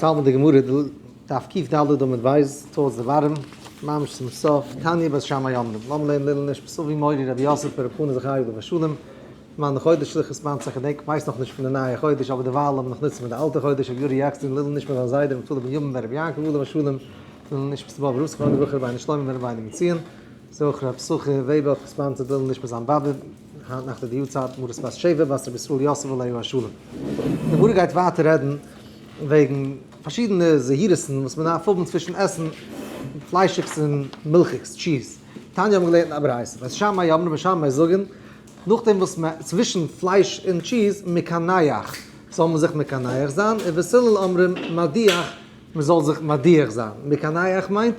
צאלט מיט די גמרא דף קד עמוד ב' towards the bottom, ממש צום סוף, תניא בית שמאי אומרים, לאמיר לערנען לעילוי נשמת אבי מורי רבי יוסף ברב חנא זכרי' עליו השלום, מיין חודש סליחות מיינט זיך כ'דענק כ'ווייס נאך נישט פון די נייע חודש אבער דערווייל לאמיר נאך נוצן מיט די אלטע חודש רבי יורי יעקסטין לעילוי נשמת זיין זיידע רבי נפתלי בנימין בן רבי יעקב עליו השלום, לעילוי נשמת באבא רב זכרונו לברכה רבינו שלמה בן רבינו מציון, זכר רב סוכר וועבער האט געספאנסערט לעילוי נשמת זיין באבע היינט נאכט איז די יארצייט מרת בת שבע בת רבי ישראל יוסף עליו השלום. די גמרא גייט ווייטער רעדן וועגן פארשידענע זהירות'ן וואס מען דארף האבן צווישן עסן פליישיגס און מילכיגס, cheese. תניא האבן געלערנט אין א ברייתא, בית שמאי אומרים בית שמאי זאגן, נאכדעם וואס מען צווישן פלייש און cheese מקנח, זאל מען זיך מקנח זיין, ובית הלל אומרים מדיח, מען זאל זיך מדיח זיין. מקנח מיינט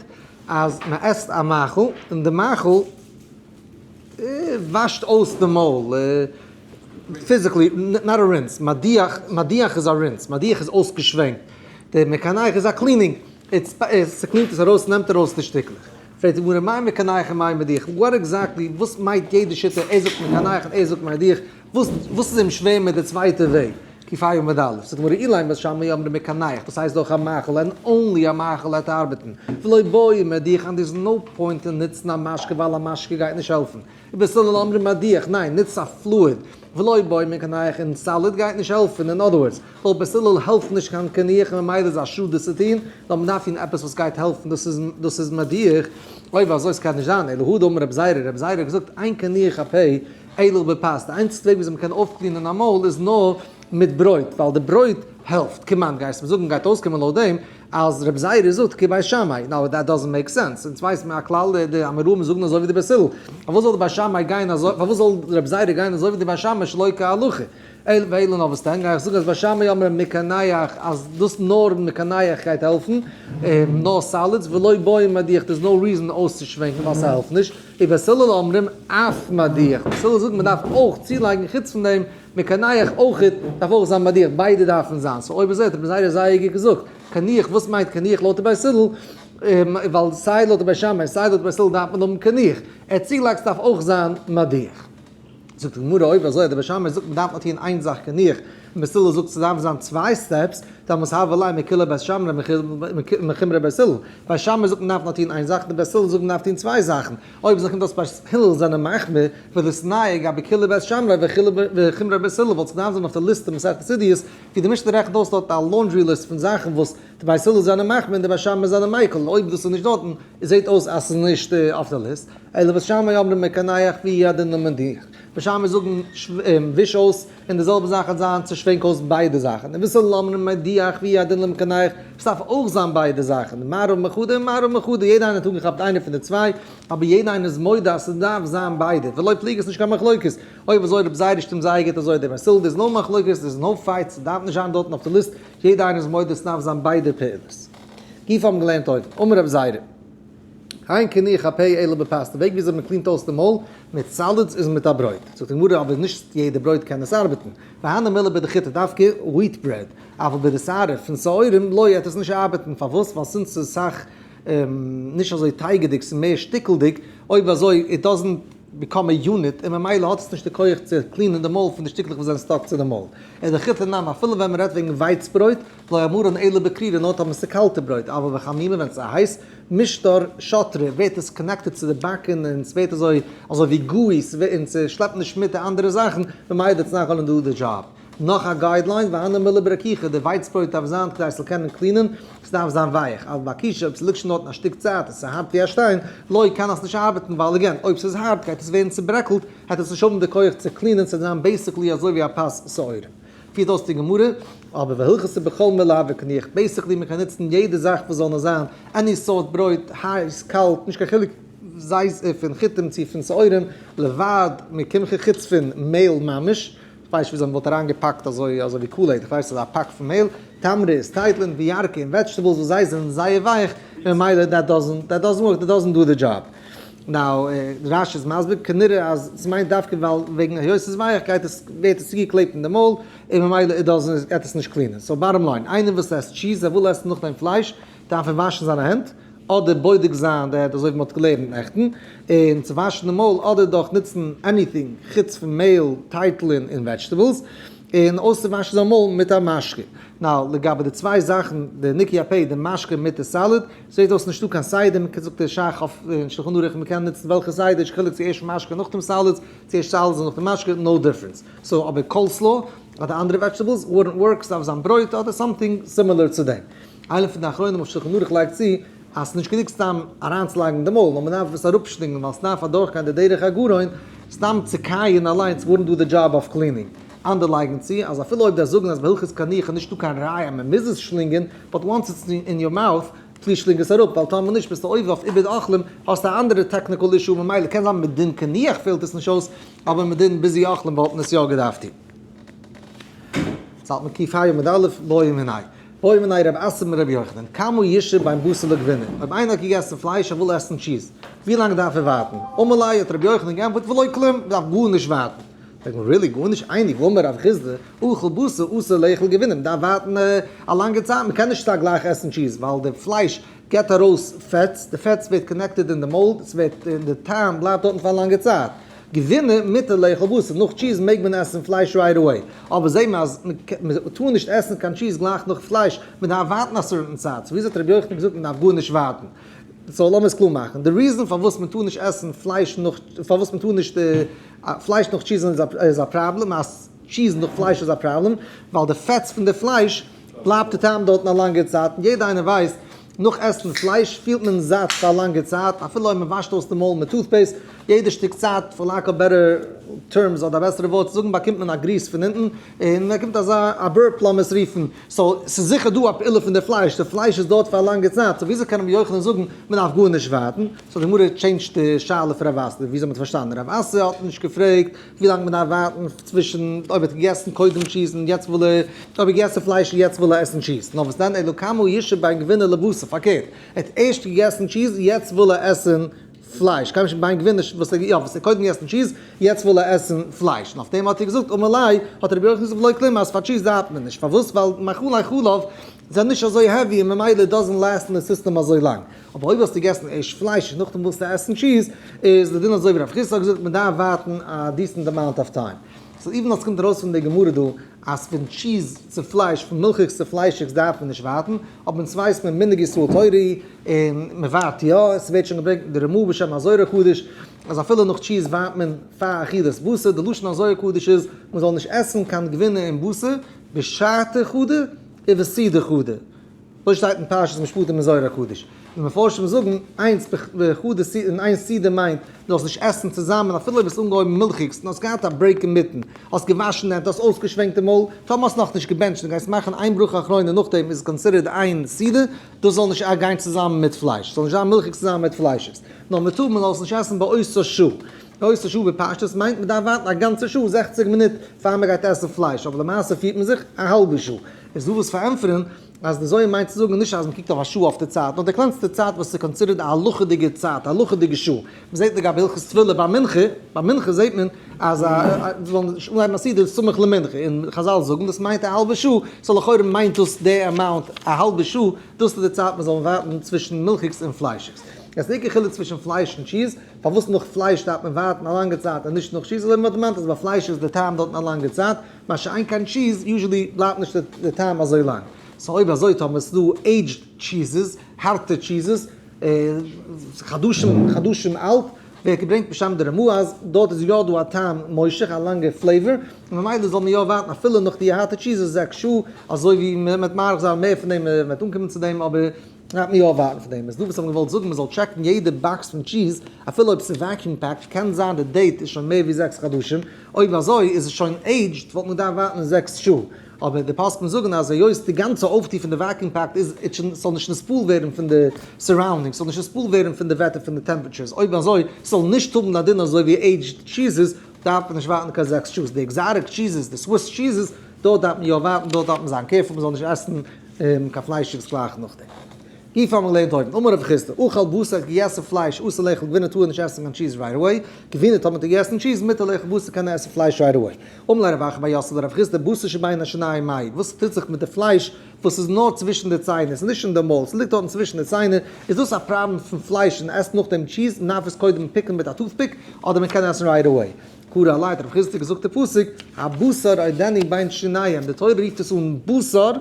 אז מען עסט א מאכל און די מאכל וואשט אויס די מויל, physically, not a rinse, מדיח, מדיח איז א rinse, מדיח איז אויסגעשווענקט, די מקנח איז א cleaning, ס'קלינט עס ארויס, נעמט ארויס די שטיקלעך. פרעגט די גמרא מאי מקנח און מאי מדיח, what exactly, וואס מיינט יעדע שיטה, ער זאגט מקנח און ער זאגט מדיח, וואס וואס איז אים שווער מיט די צווייטע וועג? ק"ה עמוד א', זאגט די גמרא אילימא בית שמאי אומרים מקנח, דאס הייסט דאך א מאכל, and only א מאכל העט ארבעטן, ולא בעי מדיח and there's no point אין נוצן א משקה ווייל א משקה גייט נישט העלפן, ובית הלל אומרים מדיח, ניין, נוץ א fluid, ולא בעי מקנח און solid גייט נישט העלפן, in other words, לויט בית הלל העלפט נישט קיין קינוח און ממילא איז א שאד דאס צו טון, נאר מען דארף טון עפעס וואס גייט העלפן, דאס איז דאס איז מדיח, אויב אזוי ס'קען נישט זיין, אלא הא דאמר רבי זירא, רבי זירא האט געזאגט אין קינוח הפה אלא בפת, די איינציגסטע וועג וויאזוי מ'קען אויפקלינען א מויל איז נאר מיט ברויט, ווייל די ברויט העלפט, כמעט גייסט מיר זאגן גייט אויסקומען לויט דעם אז רבי זירא זאגט כבית שמאי, now that doesn't make sense, אונז ווייסן מיר א כלל די אמוראים זאגן אזוי ווי די בית הלל, פארוואס זאל די בית שמאי גיין אזוי, פארוואס זאל רבי זירא גיין אזוי ווי די בית שמאי שלא כהלכה, אלא ואלא נאר וואס דען גיי איך זאגן אז בית שמאי אומרים מקנח אז דאס נאר מקנח גייט העלפן, נאר solids ולא בעי מדיח, there's no reason אויסצושווענקן ווייל ס'העלפט נישט, ובית הלל אומרים אף מדיח, בית הלל זאגט מ'דארף אויך צולייגן חוץ פון דעם מקנח אויכעט דארף אויך זיין מדיח, ביידע דארפן זיין, so אויב אזוי האט רבי זירא זייער גוט געזאגט, קינוח, וואס מיינט קינוח לויט די בית הלל, ווייל סיי לויט די בית שמאי סיי לויט די בית הלל דארף מען האבן קינוח, ער האט צוגעלייגט ס'דארף אויך זיין מדיח. זאגט די גמרא אויב אזוי אז די בית שמאי זאגט מ'דארף נאר טון איין זאך קינוח, און בית הלל זאגט ס'דארף זיין צוויי steps, דאמאלס הוה ליה מקולי בית שמאי מחומרי בית הלל, בית שמאי זאגט מ'דארף נאר טון איין זאך, די בית הלל זאגט מ'דארף טון צוויי זאכן, אויב אזוי קומט אויס בית הלל זענען מחמיר, וליתנהו גבי קולי בית שמאי וחומרי בית הלל וואלט עס געדארפט זיין אויף די ליסטע מסכת עדיות, ווי די משנה רעכנט אויס דארט א laundry list פון זאכן וואס די בית הלל זענען מחמיר און די בית שמאי זענען מיקל, אויב דאס איז נישט דארטן זעט אויס אז ס'איז נישט אויף די ליסט, אלא בית שמאי אומרים מקנח והוא הדין למדיח, בית שמאי זאגן וויש אויס און די זעלבע זאך וועט זיין צו שווענק אויס ביידע זאכן, און ובית הלל אומרים מדיח והוא הדין למקנח, עס דארף אויך זיין ביידע זאכן, מערב מחדא און מערב מחדא, יעדע איינער האט אנגעכאפט איינע פון די צוויי, אבער יעדע איינער איז מודה אז ס'דארף זיין ביידע, ולא פליגי ס'נישט קיין מחלוקת, אויב אזוי רב זירא שטימט זייער גוט אזוי דער בית הלל, there's no מחלוקת, there's no fight, ס'דארף נישט זיין דארטן אויף די ליסט, יעדע איינער איז מודה ס'דארף זיין ביידע פעולות. גופא האבן געלערנט אויבן, אמר רב זירא. אין קינוח הפה אלא בפת, די וועג וויאזוי מען קלינט אויס די מויל מיט solids איז מיט א ברויט, זאגט די גמרא אבער נישט יעדע ברויט קען עס ארבעטן, והני מילי בדחיטי דווקא wheat bread, אבל בדשערי פון שעורים לא וועט עס נישט ארבעטן, פארוואס? ווייל since ס'איז סאך נישט אזוי טייגעדיג ס'איז מער שטיקלדיג, אויב אזוי it doesn't become a unit און ממילא האט עס נישט די כח צו קלינען די מויל פון די שטיקלעך וואס זענען stuck צו די מויל. ודחיטי נמי אפילו ווען מ'רעדט וועגן ווייץ ברויט, לא אמרן אלא בקרירי נאר טאמער ס'איז קאלטע ברויט, אבל בחמימא ווען ס'איז הייס, משטר שטרי, ווערט עס connected צו די באקן און ס'ווערט אזוי אזוי ווי gooey, און ס'שלעפט נישט מיט די אנדערע זאכן, ממילא it's not gonna do the job. נאך א guideline, והני מילי ברכיכא, די ווייץ ברויט דארף זיין כדי ס'זאל קענען קלינען, ס'דארף זיין ווייך, אבל באקישא אויב ס'ליגט שוין דארטן א שטיק צייט און ס'איז הארט ווי א שטיין, לא קען עס נישט ארבעטן, ווייל again, אויב ס'איז הארט גייט עס ווערן צוברעקלט, העט עס נישט האבן די כח צו קלינען, ס'וועט זיין basically אזוי ווי א פת שעורים. פירט אויס די גמרא, אבער והלכתא בכל מילי הוי קינוח, basically מען קען נוצן יעדע זאך וואס זאל נאר זיין, any סארט ברויט, הייס, קאלט, נישט קיין חילוק זיי פון חיטים צו פון שעורים, לבד מקמחא חוץ פון מעהל ממש, כ'ווייס נישט וויאזוי מ'וואלט אריין געפאקט אזוי אזוי ווי Kool-Aid, כ'ווייס אזא פאק פון מעהל, תמריס, טייטלען, וירקא און vegetables וואס זיי זענען זייער ווייך, ממילא that doesn't that doesn't work, that doesn't do the job. Now, רש"י איז מסביר, כנראה אז ס'מיינט דווקא ווייל וועגן היות ס'איז ווייך גייט עס ווערט עס צוגעקלעבט אין די מויל און ממילא it doesn't גייט עס נישט קלינען. So bottom line, איינער וואס עסט cheese ער וויל עסן נאכדעם פלייש, דארף ער וואשן זיינע הענט, אדער בודק זיין די הענט אזוי ווי מ'האט געלערנט נעכטן, און צו וואשן די מויל אדער דורך נוצן anything חוץ פון מעהל, טייטלען און vegetables. און אויסצואוואשן זיין מויל מיט א משקה. Now, לגבי די צוויי זאכן, די ניקוי הפה, די משקה מיט די סאלעד, זעט אויס נישטא קיין סדר, מען קען זאגט דער ש"ך אויף אין שלחן ערוך מען קען נוצן וועלכע סדר, נישט חילוק צו ערשט משקה נאכדעם סאלעדס, צו ערשט סאלעדס און נאכדעם משקה, no difference. So אבער קאלסלא אדער אנדערע vegetables wouldn't work, ס'דארף זיין ברויט אדער something similar צו דעם. איינער פון די אחרונים אויף שלחן ערוך לייגט צו אז ס'נישט גענוג סתם אריינצולייגן אין די מויל, נאר מ'דארף עס אראפשלינגען ווייל ס'דארף אדורכגיין די דרך הגרון, סתם צו קייען אליינס wouldn't do the job of cleaning. אנדערע לייגן צו אז אפילו אויב דארפסט זאגן אז בהלכות קניחה איז נישטא קיין ראיה אז מ'מוז עס שלינגען, but once it's in your mouth, please שלינג עס אראפ, ווייל טאמער נישט ביסטו עובר אויף איבוד אוכלים, האסטו א אנדערע technical issue, ממילא קען זיין מיט דין קניח פעלט עס נישט אויס, אבער מיט דין ביזוי אוכלים וואלט מען עס יא געדארפט טון. זאלט מען קוף ה' עמוד א', בעי מיניה. בעי מיניה רב אסי מרבי יוחנן, כמה ישהא בין בשר לגבינה, אויב איינער האט געגעסן פלייש ער וויל עסן טשיז, ווי לאנג דארף ער ווארטן? אמר ליה האט רבי יוחנן געענטפערט ולא כלום, מען דארף גארנישט ווארטן. זאגט מען really גארנישט? איני והאמר רב חסדא, אכל בשר אסור לאכול גבינה, מען דארף ווארטן א לאנגע צייט, מען קען נישט סתם גלייך עסן טשיז, ווייל די פלייש געבט ארויס fats, די fats ווערט connected אין די מויל, ס'ווערט און די טעם בלייבט דארטן פאר א לאנגע צייט. גבינה מותר לאכול בשר, נאך טשיז מעג מען עסן פלייש right away, אבער זעהט מען אז מען טאר נישט עסן קיין טשיז גלייך נאך פלייש, מען דארף ווארטן א certain צייט, so וויאזוי האט רבי יוחנן געזאגט מען דארף גארנישט ווארטן? So לאמיר עס קלאר מאכן, די reason פארוואס מען טאר נישט עסן פלייש נאך, פארוואס מען טאר נישט פלייש נאך טשיז איז א פראבלעם, אז טשיז נאך פלייש איז א פראבלעם, ווייל די fats פון די פלייש בלייבט די טעם דארטן א לאנגע צייט, און יעדער איינער ווייסט נאך עסן פלייש פילט מען זאט פאר א לאנגע צייט, אפילו אויב מען וואשט אויס די מויל מיט toothpaste, יעדע שטיק צייט, for lack of better terms אדער א בעסערע ווארט צו זאגן, באקומט מען א גריס פון אונטן, און מען באקומט אזא א burp לאמיר עס רופן, so ס'איז זיכער דא א פעולה פון די פלייש, די פלייש איז דארט פאר א לאנגע צייט, so וויאזוי קען רבי יוחנן זאגן מען דארף גארנישט ווארטן? So די גמרא change ט די שאלה פון רב אסי, וויאזוי מען האט פארשטאנען, רב אסי האט נישט געפרעגט ווי לאנג מען דארף ווארטן צווישן אויב ער האט געגעסן קודם טשיז און יעצט וויל ער, אויב ער האט געגעסן פלייש און יעצט וויל ער עסן טשיז, נאר וואס דען אלא כמה ישהא בין גבינה לבשר, פארקערט, ער האט ערשט געגעסן טשיז יעצט וויל ער עסן פלייש, קיין משהו בין גבינה וואס ער יא וואס ער קודם געגעסן טשיז יעצט וויל ער עסן פלייש, און אויף דעם האט ער געזאגט אמר ליה, האט רבי יוחנן געזאגט ולא כלום אז פאר טשיז דארף מען נישט, פארוואס ווייל מאכלי חלב זענען נישט אזוי heavy און ממילא doesn't last אין די סיסטעם אזוי לאנג. אבער אויב האסטו געגעסן ערשט פלייש און נאכדעם ווילסטו עסן טשיז, איז די דין אזוי ווי רב חסדא האט געזאגט, מען דארף ווארטן א decent amount of time. So even though ס'קומט ארויס פון די גמרא דא אז פון טשיז צו פלייש, פון מילכיגס צו פליישיגס דארף מען נישט ווארטן, אבער אונז ווייסט מען מנהג ישראל תורה היא, און מען ווארט יא, עס ווערט שוין געברענגט אין די רמ"א בשם הזוהר הקדוש, אז אפילו נאך טשיז ווארט מען פאר אכילת בשר, די לשון הזוהר הקדוש איז מען זאל נישט עסן קיין גבינה און בשר בשעתא חדא ובסעודה חדא. אזוי שטייט אין פרשת משפטים אין זוהר הקדוש. די מפרשים זאגן, איינס בחדא סעודה און איין סעודה מיינט, דו זאלסט נישט עסן צוזאמען אפילו אויב האסט אנגעהויבן מילכיגס און האסט געהאט א break אינמיטן, האסט געוואשן די הענט, האסט אויסגעשווענקט די מויל, טאמער האסט נאכנישט געבענטשט און גייסט מאכן איין ברכה אחרונה נאכדעם איז considered איין סעודה, דאס זאל נישט גיין צוזאמען מיט פלייש, ס'זאל נישט זיין מילכיגס צוזאמען מיט פליישיגס, נאר מ'טאר מען זאל עס נישט עסן באותה שעה. באותה שעה בפשטות מיינט מ'דארף ווארטן א גאנצע שעה, 60 מינוט, פאר מ'גייט עסן פלייש, אבער למעשה פירט מען זיך א האלבע שעה. איז דא וואס פארענטפערן אז די זוהר מיינט צו זאגן נישט אז מ'קוקט אויף א שעה אויף די צייט, נאר די קלענסטע צייט וואס איז considered א הלכה'דיגע צייט, א הלכה'דיגע שעה. מ'זעט לגבי הלכות תפילה ביי מנחה, ביי מנחה זעט מען אז א זאל נישט אנהייבן א סעודה סמוך למנחה, און חז"ל זאגן דאס מיינט א האלבע שעה, so לכאורה מיינט דאס די amount א האלבע שעה, דאס איז די צייט מ'זאל ווארטן צווישן מילכיגס און פליישיגס. עס איז עיקר חילוק צווישן פלייש און טשיז, פארוואס נאך פלייש דארף מען ווארטן א לאנגע צייט און נישט נאך טשיז, אזוי ווי מ'האט דערמאנט אז ביי פלייש איז די טעם דארטן א לאנגע צייט, מה שאין כן טשיז, usually בלייבט נישט די טעם אזוי לאנג. So אויב אזוי טאמער ס'איז דא aged cheeses, הארטע cheeses, חדשים חדשים אלט, ווערט געברענגט בשם די רמ"א אז דארט איז יא דא א טעם מושך, א לאנגע flavor, און ממילא זאל מען יא ווארטן אפילו נאך די הארטע cheeses 6 שעה, אזוי ווי מ'וועט מאריך זיין מער פון דעם, מ'וועט אנקומען צו דעם, אבער דארף מען יא ווארטן פאר דעם. איז דא וואס האבן געוואלט זאגן מ'זאל טשעקן יעדע box פון טשיז, אפילו אויב ס'איז vacuum packed, קען זיין די date איז שוין מער ווי 6 חדשים, אויב אזוי איז עס שוין aged, וואלט מען געדארפט ווארטן 6 שעה. אבער די פוסקים זאגן אז היות די גאנצע אויפטו פון די vacuum packed איז ס'זאל נישט נתפעל ווערן פון די surroundings, ס'זאל נישט נתפעל ווערן פון די וועטער פון די temperatures, אויב אזוי ס'זאל נישט האבן א דין אזוי ווי aged cheeses, דארף מען נישט ווארטן קיין 6 שעה. די exotic cheeses, די Swiss cheeses, דארט דארף מען יא ווארטן, דארט דארף מען זיין careful מ'זאל נישט עסן קיין פליישיגס גלייך נאכדעם. גופא האבן געלערנט אויבן, אמר רב חסדא, אכל בשר האט געגעסן פלייש, אסור לאכול גבינה טאר ער נישט עסן קיין טשיז right away, גבינה טאמער האט ער געגעסן טשיז מותר לאכול בשר קען ער עסן פלייש right away. אמר ליה רב אחא בר יוסף לרב חסדא, בשר שבין השיניים מאי, וואס טוט זיך מיט די פלייש וואס איז נאר צווישן די ציינער, ס'איז נישט אין די מויל, ס'ליגט דארטן צווישן די ציינער, איז דאס א פראבלעם פון פלייש און עסט נאכדעם טשיז, מ'דארף עס קודם פיקן מיט א toothpick, אדער מ'קען עסן right away? קרא עליה האט רב חסדא געזאגט די פסוק, הבשר עודנו בין שיניהם, די תורה רופט עס אן בשר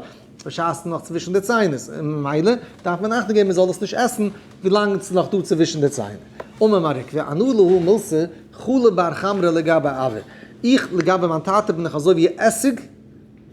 בשעת ס'איז נאך צווישן די ציינער, און ממילא דארף מען אכטונג געבן מען זאל עס נישט עסן ווילאנג ס'איז נאך דא צווישן די ציינער. אמר מר עוקבא, אנא להא מילתא חלא בר חמרא לגבי אבא, איך לגבי מיין טאטע בין איך אזוי ווי עסיג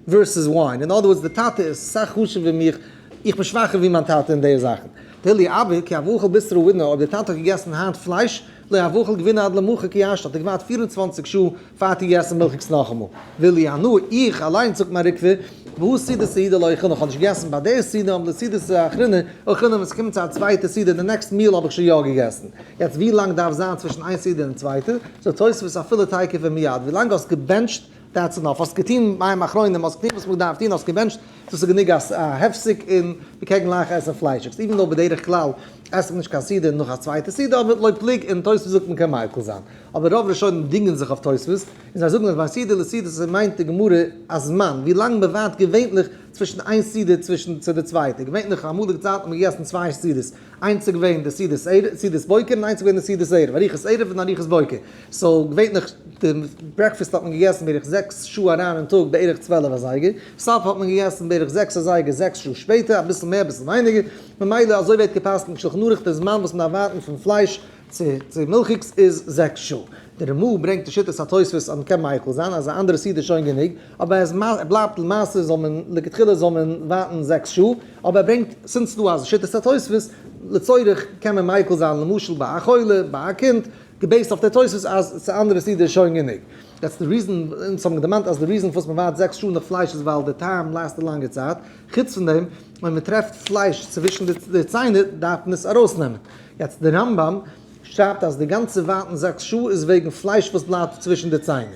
versus wine, in other words די טאטע איז סאך חשוב'ער ווי מיך, איך בין שוואכער ווי מיין טאטע אין די זאכן. דאילו אבא כי הוה אכיל בישרא האידנא, אויב די טאטע האט געגעסן היינט פלייש, לא הוה אכיל גבינה עד למחר כי השתא, האט ער געווארט 24 שעה פאר האט ער געגעסן מילכיגס נאכאמאל. ואילו אנא, איך אליינס זאגט מר עוקבא, בהא סעודתא סעודה לא אכילנא, איך האב נישט געגעסן ביי די סעודה, אבער לסעודתא אחרינא אכילנא, ווען ס'קומט צו א צווייטע סעודה, די next meal האב איך שוין יא געגעסן. יעצט ווי לאנג דארף זיין צווישן איין סעודה און די צווייטע? זאגט תוספות אפילו תיכף ומיד, ווי לאנג האסט געבענטשט that's enough, האסט געטון מים אחרונים, האסט געטון וואס מ'דארף טון, האסט געבענטשט, דאס איז גענוג א הפסק און מ'קען גלייך עסן פליישיגס, even though בדרך כלל עסט מען נישט קיין סעודה נאך א צווייטע סעודה, אבער לא פלוג און תוספות זאגט מ'קען מיקל זיין, אבער רוב ראשונים דינגען זיך אויף תוספות, און זיי זאגן אז ביי סעודה לסעודה מיינט די גמרא א זמן, ווי לאנג מ'ווארט געווענליך צווישן איין סעודה צווישן צו די צווייטע, געווענליך אמאליגע צייטן האט מען געגעסן צוויי סעודות, איינס איז געווען די סעודת ערב, סעודת בוקר, און איינס איז געווען די סעודת ערב, ארוחת ערב און ארוחת בוקר. so געווענליך די breakfast האט מען געגעסן בערך 6 שעה אריין אין טאג, בערך 12 אזייגער. supper האט מען געגעסן בערך 6 אזייגער, 6 שעה שפעטער, אביסל מער אביסל ווייניגער. ממילא אזוי ווערט געפסקנט אין שלחן ערוך די זמן וואס מען דארף ווארטן פון פלייש צו מילכיגס איז 6 שעה. די רמ"א ברענגט די שיטת התוספות אז מען קען מיקל זיין אז א אנדערע סעודה איז שוין גענוג, אבער עס בלייבט למעשה זאל מען לכתחילה זאל מען ווארטן 6 שעה, אבער ער ברענגט since דא אז שיטת התוספות לצורך קען מען מיקל זיין למשל ביי א חולה, ביי א קינד, גע base ט אויף די תוספות אז ס'איז אנדערע סעודה איז שוין גענוג. יעצט די reason, אונז האבן דערמאנט אז די reason פארוואס מען ווארט 6 שעה נאך פלייש איז ווייל די טעם last א לאנגע צייט, חוץ פון דעם ווען מען טרעפט פלייש צווישן די ציינער דארף מען עס ארויסנעמען. יעצט די רמב"ם שרייבט אז די גאנצע ווארטן 6 שעה איז וועגן פלייש וואס בלייבט צווישן די ציינער.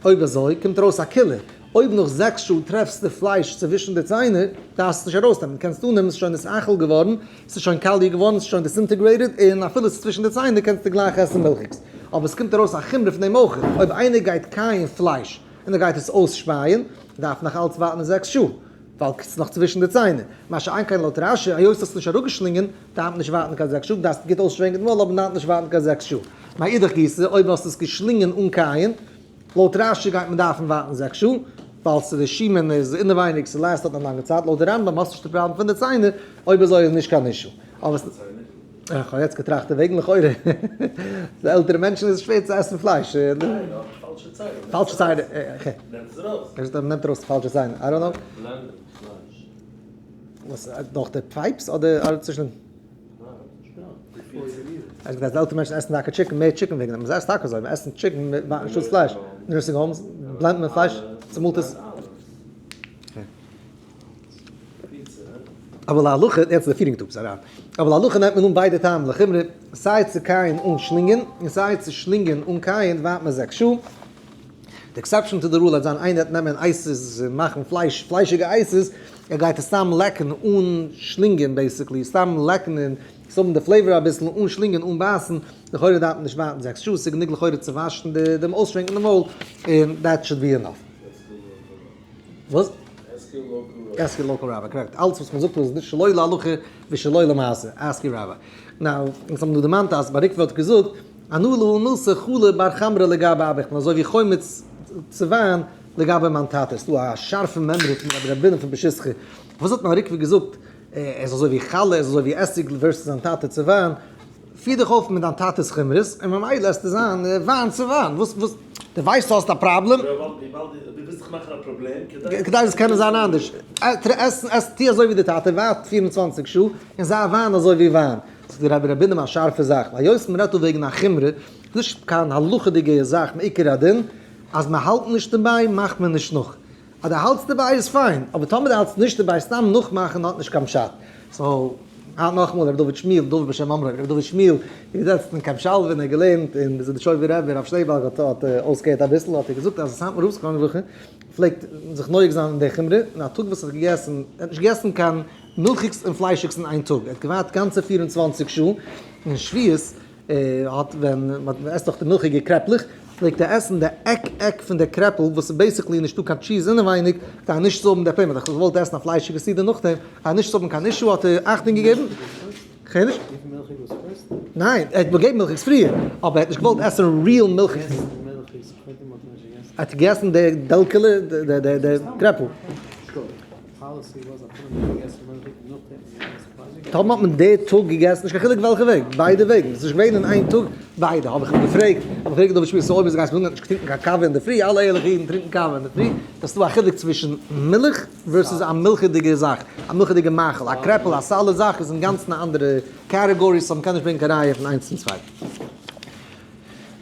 אויב אזוי קומט ארויס א קולא, אויב נאך 6 שעה טרעפסטו פלייש צווישן די ציינער, דארפסטו עס נישט ארויסנעמען, קענסט אננעמען ס'איז שוין נתעכל געווארן, ס'איז שוין קאליע געווארן, ס'איז שוין disintegrated, און אפילו ס'איז צווישן די ציינער קענסטו גלייך עסן מילכיגס. אבער ס'קומט ארויס א חומרא פון דעם אויך, אויב איינער גייט קייען פלייש און ער גייט עס אויסשפייען, דארף נאך אלץ ווארטן 6 שעה, ווייל ס'איז נאך צווישן די ציינער. מה שאין כן לויט רש"י, היות האסט נישט אראפגעשלינגען, דארף מען נישט ווארטן קיין 6 שעה, דארפסט גוט אויסשווענקען די מויל, אבער דארף נישט ווארטן קיין 6 שעה. מאידך גיסא, אויב האסטו עס געשלינגען אן קייען, לויט רש"י גייט מען דארפן ווארטן 6 שעה, ווייל ס'איז די שומן איז אינעווייניג, ס' last דארט א לאנגע צייט, לויט די רמב"ם האסטו נישט די פראבלעם פון די ציינער, אויב אזוי איז נישט קיין issue. אבער איך האב יעצט געטראכט דערוועגן, לכאורה די עלטערע מענטשן איז שווער צו עסן פלייש. פאלשע ציינער. פאלשע ציינער, okay. נעמט עס ארויס. נעמט ארויס די פאלשע ציינער, I don't know. blend ען פלייש. וואס, דורך די pipes אדער צווישן? אז די עלטערע מענטשן עסן טאקע chicken, מער chicken וועגן דעם, מ'עסט טאקע אזוי, מ'עסט chicken מיט אנשטאט פלייש, nursing homes blend ט מען פלייש, צומאלט עס. אבל להלכה, יעצט די feeding tubes אריין, אבל להלכה נעמט מען אן ביידע טעמים לחומרא, סיי צו קייען אן שלינגען, און סיי צו שלינגען אן קייען ווארט מען 6 שעה. די exception to the rule וועט זיין איינער וועט נעמען ices און מאכן פלייש, פליישיגע ices, ער גייט עס סתם לעקן אן שלינגען basically, סתם לעקן און עס האבן די flavor אביסל אן שלינגען אן בייסן, לכאורה דארף מען נישט ווארטן 6 שעה, ס'איז גענוג לכאורה צו וואשן די דעם אויסשווענקן די מויל, און that should be enough. וואס? Ask your local rabbi, correct. אלץ וואס מ'זאגט איז נישט שלא להלכה ושלא למעשה, ask your rabbi. Now, אונז האבן דא דערמאנט אז מר עוקבא האט געזאגט, אנא להא מילתא חלא בר חמרא לגבי אבא, איך בין אזוי ווי חומץ צו וויין לגבי מיין טאטע. ס'איז דא א שארפע מימרא פון רבי ר' בונם פון פשיסחא. וואס האט מר עוקבא געזאגט? ער איז אזוי ווי חלה, ער איז אזוי ווי עסיג versus זיין טאטע צו וויין. פיר דיך אויף מיט דיין טאטע'ס חומרות, און ממילא עסטו זיין וויין צו וויין. וואס וואס? דו ווייסט דו האסט א פראבלעם? וויבאלד דו ווילסט זיך מאכן א פראבלעם כדי. כדי עס קענען זיין אנדערש. עס עס טו אזוי ווי די טאטע, ווארט 24 שעה, און זיי וויין אזוי ווי וויין. זאגט דער רבי ר' בונם א שארפע זאך, היות מען רעדט דא וועגן א חומרא, נישט קיין הלכה'דיגע זאך מעיקר הדין, אז מען האלט נישט דערביי מאכט מען נישט נאך. אז דו האלטסט דערביי איז פיין, אבער טאמער דו האלטסט נישט דערביי סתם נאכמאכן האט נישט קיין פשט. so, היינט נאכאמאל רבי דוד שמואל, דוד בשם אומרו, רבי דוד שמואל איז געזעצן אין קעמפ שלווה און ער האט געלערנט און ביז די שויבער רבי רב שטערנבאך האט האט אויסגעהערט אביסל האט ער געזאגט אז סאטמאר רב זכרונו לברכה פלעגט זיך נוהג זיין אין די חומרא און א טאג וואס ער האט געגעסן, ער האט נישט געגעסן קיין מילכיגס און פליישיגס אין איין טאג, ער האט געווארט גאנצע 24 שעה, און שבועות האט ווען מען עסט דאך די מילכיגע קרעפלעך, פלעגט ער עסן די עק עק פון די קרעפל וואס איז basically נישטא קיין cheese אינעווייניג, כדי נישט צו האבן די פראבלעם, ער האט געוואלט עסן א פליישיגע סעודה נאכדעם, כדי נישט צו האבן קיין issue האט ער אכטונג געגעבן. כ'הער נישט. ניין, ער האט געגעבן מילכיגס פריער, אבער ער האט נישט געוואלט עסן real מילכיגס. האט געגעסן די דעלקעלע, די קרעפל. טאמער האט מען די טאג געגעסן, נישט קיין חילוק וועלכע וועג, ביידע וועגן, עס איז נישט געווען אין איין טאג ביידע, האב איך אים געפרעגט, האב איך געפרעגט דוד שפירא, סאו אויב איז גייסט מיר זאגן ער האט נישט געטרינקן קיין קאווע אינדערפרי, אלע ערליכע אידן טרינקן קאווע אינדערפרי, דאס איז דא א חילוק צווישן מילך versus א מילכידיגע זאך, א מילכידיגע מאכל, א קרעפל, א solid זאך איז אינגאנצן א אנדערע category, so מ'קען נישט ברענגען קיין ראיה פון איינס צום צווייטן.